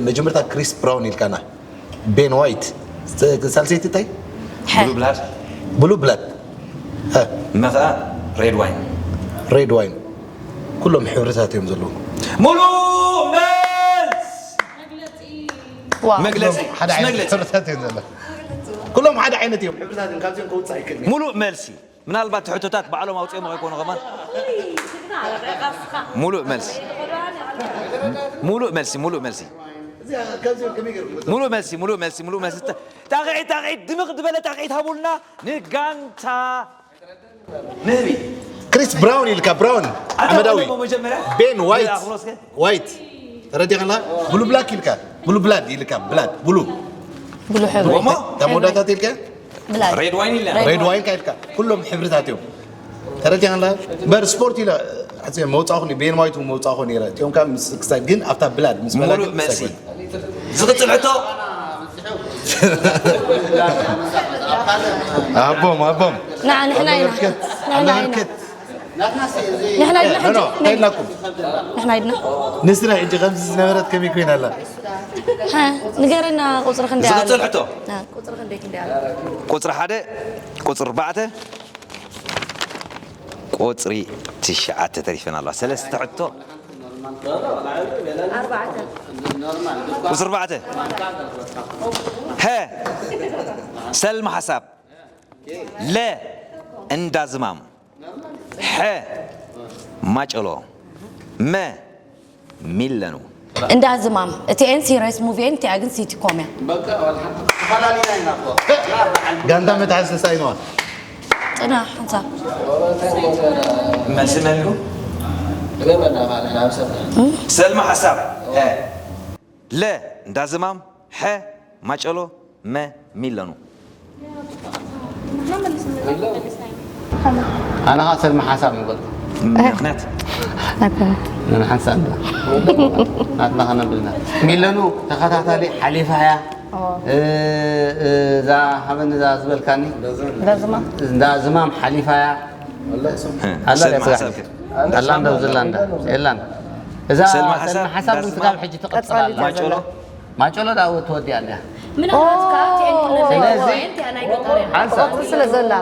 መጀመርታ ክሪስ ብራውን ኢልካና ቤን ዋይት ሳልሰይቲ እንታይ ብሉ ብላክ ብሉ ብላድ መኸዓ ሬድ ዋይን ሬድ ዋይን ኩሎም ሕብርታት እዮም ዘለዉ ሙሉእ መልስ ዋው መግለፂ ሓደ ዓይነት መግለፂ ሕብርታት እዮም ዘለዉ ኩሎም ሓደ ዓይነት እዮም ሕብርታት እዮም ካብዚኦም ከውፅእ ኣይክእልን ሙሉእ መልሲ ምናልባት ሕቶታት ባዕሎም ኣውፅኦም ከይኮኑ ከማን ሙሉእ መልሲ ሙሉእ መልሲ ሙሉእ መልሲ እዚኣ ካብዚኦም ከመይ ገይሩ ሙሉእ መልሲ ሙሉእ መልሲ ሙሉእ መልሲ ጣቕዒት ጣቕዒት ድምቕ ዝበለ ጣቕዒት ሃቡልና ንጋንታ ንህቢ ክሪስ ብራውን ኢልካ ብራውን ሓመዳዊ መጀመርያ ቤን ዋይት ኣኽብሮ እስከ ዋይት ተረዲኸላ ብሉ ብላክ ኢልካ ብሉ ብላድ ኢልካ ብላድ ብሉ ብሉ ሕብሪ ወሞ እታ መወዳእታት ኢልካ ብላድ ሬድ ዋይን ኢልና ሬድ ዋይን ካ ኢልካ ኩሎም ሕብርታት እዮም ተረዲኸላ በር ስፖርት ኢለ ሕዚ መውፃእኹ ቤን ዋይት መውፃእኹ ነይረ እቲኦም ካ ምስ ክሳይ ግን ኣብታ ብላድ ምስ በላ ሙሉእ ግን መልሲ ክሳይ ዝቕፅል ሕቶ ኣቦም ኣቦም ንዓ ንሕና ኢና ንሕና ኢና ኣመልክት ንሕና ኢድና ሕጂ? ከይድናኩም። ንሕና ኢድና። ንስራ ሕጂ ከምዚ ዝነበረት ከመይ ኮይና ኣላ? ንገረና፣ ቁፅሪ ክንደይ ኣሎ? ዝቕፅል ሕቶ። ቁፅሪ ሓደ፣ ቁፅሪ ኣርባዕተ፣ ቁፅሪ ትሽዓተ ተሪፈን ኣለዋ። ሰለስተ ሕቶ። ቁፅሪ ኣርባዕተ። ሀ፣ ሰልሚ ሓሳብ። ለ፣ እንዳ ዝማም። ሐ፣ ማጨሎ። መ፣ ሚለኑ። እንዳ ዝማም። እቲኤን ሲሪየስ ሙቪ እየን፣ እቲኣ ግን ሲቲ ኮም እያ። ጋንታ መትሓዚ ተሳኢንዋ። ጥና ሓንሳብ። መልሲ መን ኢሉ? ሰልማ ሓሳብ። ሀ፣ ለ፣ እንዳ ዝማም። ሐ፣ ማጨሎ። መ፣ ሚለኑ። ኣነ ኸዓ ሰልሚ ሓሳብ ንበል። ምኽንያት? ኣነ ሓንሳብ እንዳ ናትና ኸነብልና። ሚለኑ ተኸታታሊ ሓሊፋ እያ። እ፣ እ፣ እዛ ሃበኒ እዛ ዝበልካኒ። እንዳ ዝማም ሓሊፋ እያ። ኣላ ሰልሚ ሓሳብ። ኣላ እንዳ ዝላ እንዳ የላን። እዛ ሰልሚ ሓሳብ፣ ሰልሚ ሓሳብ እንዳ ግን ስጋብ ዝማም። ሕጂ ትቕጽል ኣላ። ማጨሎ? ማጨሎ ዳኣ ተወዲኣ እንድያ። ምናልባት ከኣ እቲኤን ክልተ ስለዚ እቲኣ ናይ ገጠር እያ። ሓንሳብ። ትቕጽል ስለ ዘላ።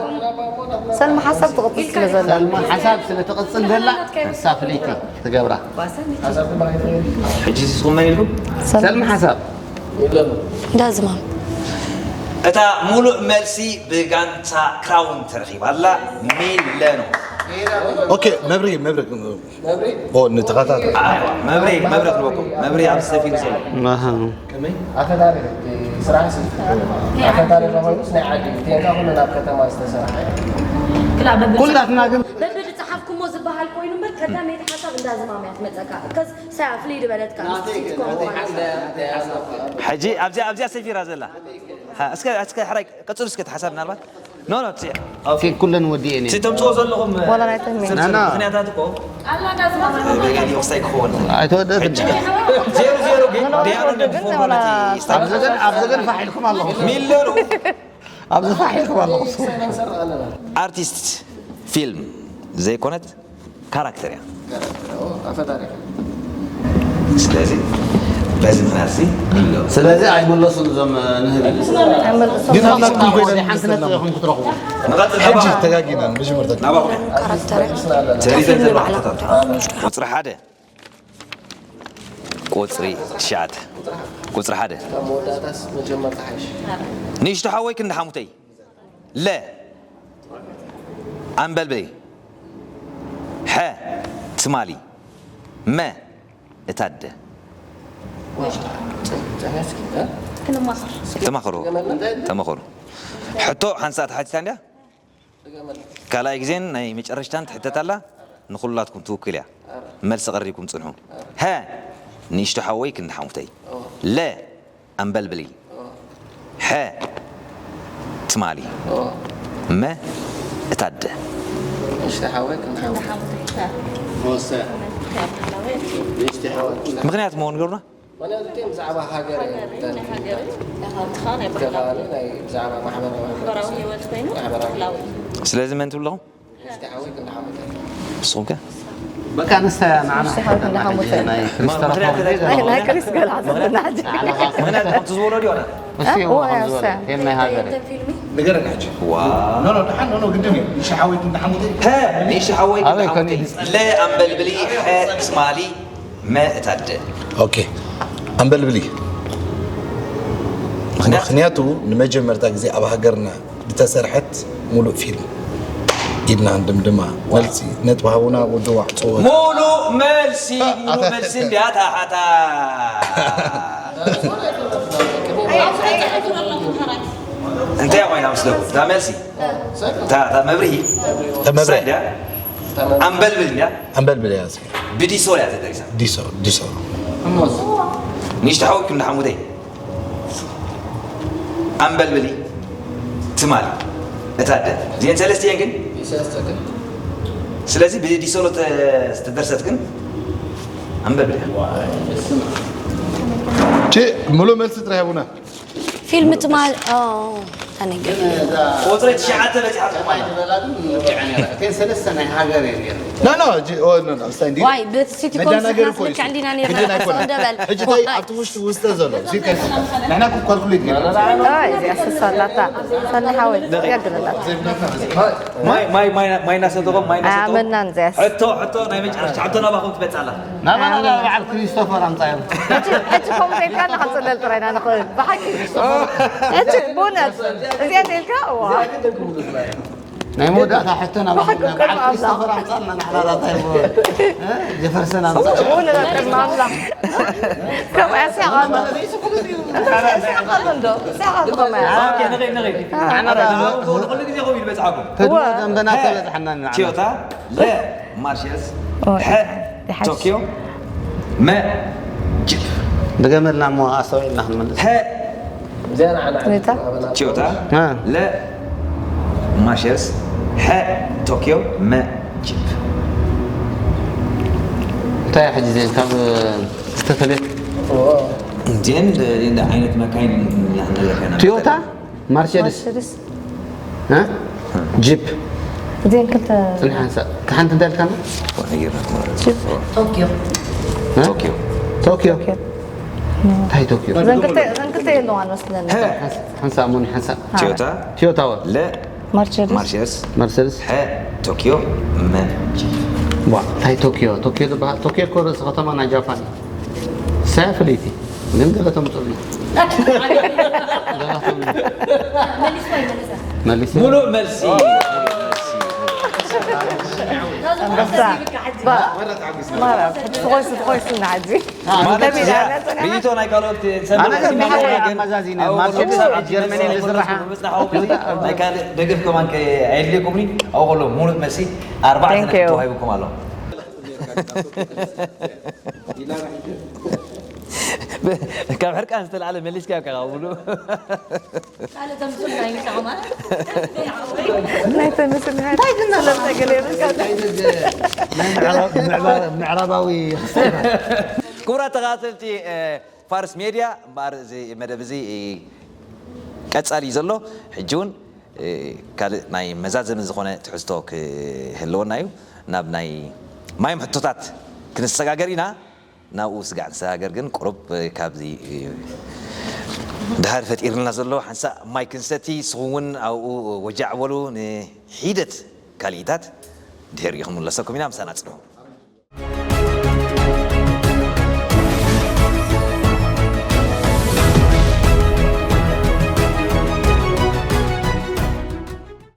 ሰልሚ ሓሳብ ትቕጽል ስለ ዘላ። ሰልሚ ሓሳብ ስለ ትቕጽል ዘላ፣ ንሳ ፍልይቲ ትገብራ። ሕጂ ንስኹም መን ኢልኩም? ሰልሚ ሓሳብ። እንዳ ዝማም። እታ ሙሉእ መልሲ ብጋንታ ክራውን ተረኺባ ኣላ። ሚለኑ። ኦኬ፣ መብሪ፣ መብሪ። ኦ፣ ንተኸታተል። መብሪ፣ መብሪ ክንበኩም። መብሪ ኣብ ሰፊሩ ዘሎ። ኣፈታሪ፣ ስራሕ ሲ-፣ ኣፈታሪ ኮይኑ ናይ ዓዲ እዩ። ቴንካ ኩሉ ናብ ከተማ ዝተሰርሐ። ክላ በብል ኩላትና ግን በብል ዝጸሓፍኩሞ ዝበሃል ኮይኑ እምበር፣ ቀዳመይቲ ሓሳብ እንዳ ዝማም እያ ትመጸካ። ከስ ሳያ ፍልይ ዝበለትካ፣ ናተይ ግን፣ ሲትኮም ናተይ ሓሳብ። ሕጂ ኣብዚኣ፣ ኣብዚኣ ሰፊራ ዘላ። ሃ፣ እስከ፣ እስከ ሕራይ ቀጽሉ እስከ እቲ ሓሳብ ምናልባት። ኖ፣ ኖ፣ እቲ፣ ኦኬ። ኩለን ወዲኤን እየን። እቲ ተምጽኦ ዘለኹም፣ ዋላ ናይ ተንቤን። ስልስል ናና። ምኽንያታት እኮ ኣላ እንዳ ዝማም። ገሊኡ ክስታይ ክኸውን ይኽእል። ኣይተወደድን። ሕጂ ዜሮ ዜሮ ግን ኖ፣ ኖ፣ ዲያኑ ኣይተወደድን፣ ንድፎ ዋላ ማለት ይስታይ። ኣብዚ ግን፣ ኣብዚ ግን ፋሕ ኢልኩም ኣለኹም። ሚለኑ። ኣብዚ ፋሕ ኢልኩም ኣለኹም። ኣርቲስት ፊልም ዘይኮነት ካራክተር እያ። ካራክተር፣ ኦ፣ ኣፈ ታሪኽ። ስለዚ በዚ ምኽንያት እዚ ሚለኑ። ስለዚ ኣይመለሱን እዞም ንህቢ። ኣይመለሱን። ግን ናትኩም ኮይነ ሓንቲ ነጥቢ ኢኹም ክትረኽቡ። ንቐጽል ሕጂ ናባኹም። ተጋጊና መጀመርታ። ናባኹም። ካራክተር እያ። ትዕቢት ዘለዋ ሕቶታት። ቁጽሪ ሓደ። ቁጽሪ ትሽዓተ። ቁጽሪ ሓደ። ካብ መወዳእታስ መጀመርታ ሓይሽ? ንእሽቶ ሓወይ ክንዲ ሓሙተይ። ለ። ኣንበልብሊ። ሐ። ትማሊ። መ። እታ ኣደ። ዋ፣ ጸ-፣ ጸ-፣ እስኪ፣ እ? ክንማኸር። ተማኸሩ። ገመል እንታይ? ተማኸሩ። ሕቶ ሓንሳእ ተሓቲታ እንድያ? ገመል። ካልኣይ ግዜን ናይ መጨረሽታን ትሕተት ኣላ። ንኹላትኩም ትውክል እያ። ኣረ። መልሲ ቀሪብኩም ጽንሑ። ኣረ። ሀ። ንእሽቶ ሓወይ ክንዲ ሓሙተይ። ኦ። ለ። ኣንበልብሊ። ኦ። ሐ። ትማሊ። ኦ። መ። እታ ኣደ። ንእሽቶ ሓወይ ክንዲ ሓሙተይ። ወሰ። ንእሽቶ ሓወይ ክንዲ ምኽንያት መሆን ገሩና? ምኽንያቱ እቲ ብዛዕባ ሃገር እዩ። ሃገር እዩ፣ ናይ ሃገር እዩ። ናይ ሃገር እዩ፣ ናይ ከባቢ፣ ናይ ብዛዕባ ማሕበራዊ ማሕበራዊ ህይወት ኮይኑ ማሕበራዊ ክላዊ። ስለዚ መን ትብሉ ኣለኹም? ንእሽቶ ሓወይ ክንዲ ሓሙተይ። ንስኹም ከ? በቃ ንሳ ንዓና ንእሽቶ ሓወይ ክንዲ ሓሙተይ። ናይ ክሪስቶፈር ምኽንያት ሮናልዶ ናይ ናይ ክሪስ ገላ ዘለና ሕጂ። ንዓና ካብ ምኽንያት ከምቲ ዝበሎ ድዩ ኣነ? እሱ እዩ እዎ፣ ከምዚ ዝበለ። እሱ። ሄም ናይ ሃገር። ንገረና ሕጂ። ዋ። ኖ፣ ኖ፣ ደሓን፣ ኖ፣ ኖ፣ ግድን እዩ። ንእሽቶ ሓወይ ክንዲ ሓሙተይ። ሀ፣ ንእሽቶ ሓወይ ክንዲ ኣበይ ሓሙተይ። ኮን እዩ? ለ ኣንበልብሊ፣ ሐ ትማሊ፣ መ እታ ኣደ። ኦኬ። ኣንበልብሊ። ምኽንያት? ምኽንያቱ ንመጀመርታ ግዜ ኣብ ሃገርና ዝተሰርሐት ሙሉእ ፊልም ኢድና ክንድምድማ። መልሲ ነጥቢ ሃቡና፣ ወዲ ዋዕጽዎ። ሙሉእ መልሲ፣ ሙሉእ ኣታ-፣ መልሲ እንድያ እታ ሓታ። እንታይ ኮይና ምስለኩም? እታ መልሲ? እታ፣ እታ መብርሂ? እታ መብርሂ። ሳይ እንድያ? ኣንበልብል እንድያ? ኣንበልብል እያ። ብዲሶ እያ ተደሪሳ። ዲሶ፣ ዲሶ። እሞስ? ንእሽቶ ሓወይ ክንዲ ሓሙተይ። ኣንበልብሊ። ትማሊ። እታ ኣደ። እዚአን ሰለስተ እየን ግን? ኢሳያስ ጸገ። ስለዚ ብዲሶ ተ-፣ ዝተደርሰት ግን ኣንበልብሊ እያ። ቺ፣ ሙሉ መልሲ ጥራይ ሃቡና። ፊልም ትማሊ፣ ኦ። ቁፅሪ ትሽዓተ በፂሓ ትኾና። እተን ሰለስተ ናይ ሃገር እየን ነይረን። No, no, j- oh, no, no, Sandy. ዋይ በቲ ሲቲ ኮም መደናገሪ ስሕና እኮ እዩ። ስልክ ዕንዲና ሕጂ ነርና ናይ ተስኦ ኮነ። እንደበል ሕጂ እንታይ ኣብቲ ውሽጢ ውስጠ ዘሎ እዚከ ንሕና እኮ ካልኩሌት ጌርና እዚኣ ስሳላታ ሰኒ ሓወይ ያግለላት ማይ ማይ ማይ ማይ እናሰተኾም ማይ እናሰተኾም ኣመናን እዚኣስ ሕቶ ሕቶ ናይ መጨረሻ ሕቶ ናባኹም ትመፅእ ኣላ። ናባና ናብ በዓል ክሪስቶፈር ኣምፃዮም። ሕጂ ከምዘይልካ ንክንፅለል ጥራይና ንኽእል ብሓቂ ሕጂ ብእውነት እዚኣ ዘይልካ እዋ ናይ መወዳእታ ሕቶ ናባኹም ናብ በዓል ኣምላኽ። ክሪስቶፈር ኣምፃልና ንሕና ዳታ ይሞ ጀፈርሰን ኣምፃ ብእውነት ቅድሚ ኣምላኽ ከምኣ ስያቓሎ እንታይ ስያቓሎ እንዶ ስያቓሎ ከምኣ ኦኬ ንኸይድ ንኸይድ። ንዓና ዳኣ ንኹሉ ግዜ ከምኡ ኢሉ በፅሓኩም። ተድሞ እወ። ደንበና ተበፅሓና ንዓና ችዮታ ለ ማርሽስ ኦይ፣ ሐ ይሓይሽ። ቶኪዮ መ ጅፕ ድገመልና እሞ ኣስተውዒልና ክንመልስ ሐ ኔታ ችዮታ እ። ለ ማርሽስ ሐ ቶኪዮ መ ጅፕ እንታይ ሕጂ ዜን ካብ ዝተፈለየ እንዴን እንደ አይነት መካይን እናነገርከና ቶዮታ ማርሴዲስ ማርሴዲስ እ? ጂፕ እዚአን ክልተ ፅንሕ ሓንሳእ ክሓንቲ እንታይ ኢልካና ጂፕ ቶኪዮ ቶኪዮ እንታይ ቶኪዮ እዘን ክልተ እዘን ክልተ የለዋን መስለኒ ሓንሳእ እሞኒ ሓንሳእ ቶዮታ ቶዮታ ወ ለ ማርቸዲስ ማርሴዲስ ማርሴዲስ ሐ ቶኪዮ መ ጂፕ ዋ እንታይ ቶኪዮ ቶኪዮ ዝበሃል ቶኪዮ እኮ ርእሲ ከተማ ናይ ጃፓን እዩ ሳያ ፍለይቲ ግን ገለ ተምፅእሉ መሊስ ሙሉእ መልሲ ተኾይሱ ተኾይሱ ንዓዚ ማለት እዚኣ ርእይቶ ናይ ካልኦት ኣነ ግን ብሓቂ ኣመዛዚነ ማርሴዲስ ኣብ ጀርመን እየ ዝስራሓ ናይ ካልእ ደገፍ ከማን ኣየድልየኩምኒ ኣብኡ ከሎ ሙሉእ መልሲ ኣርባዕተ Thank you. ነጥቢ ተዋሂብኩም ኣሎ ካብ ሕርቃን ዝተላዕለ መሊስካ ካብ ሙሉእ ናይ ተንስን ስለምንታይ ገለ የብልካ ምዕራባዊ ክቡራት ተኸታተልቲ ፋርስ ሜድያ እምበኣር እዚ መደብ እዚ ቀፃሊ እዩ ዘሎ ሕጂ እውን ካልእ ናይ መዛዘሚ ዝኾነ ትሕዝቶ ክህልወና እዩ ናብ ናይ ማይም ሕቶታት ክንሰጋገር ኢና ናብኡ ስጋዕ ንሰጋገር ግን ቁሩብ ካብዚ ድሃር ፈጢርልና ዘሎ ሓንሳእ ማይ ክንሰቲ ንስኹም እውን ኣብኡ ወጃዕ በሉ ንሒደት ካልኢታት ድሕሪኡ ክንምለሰኩም ኢና ምሳና ፅንሑ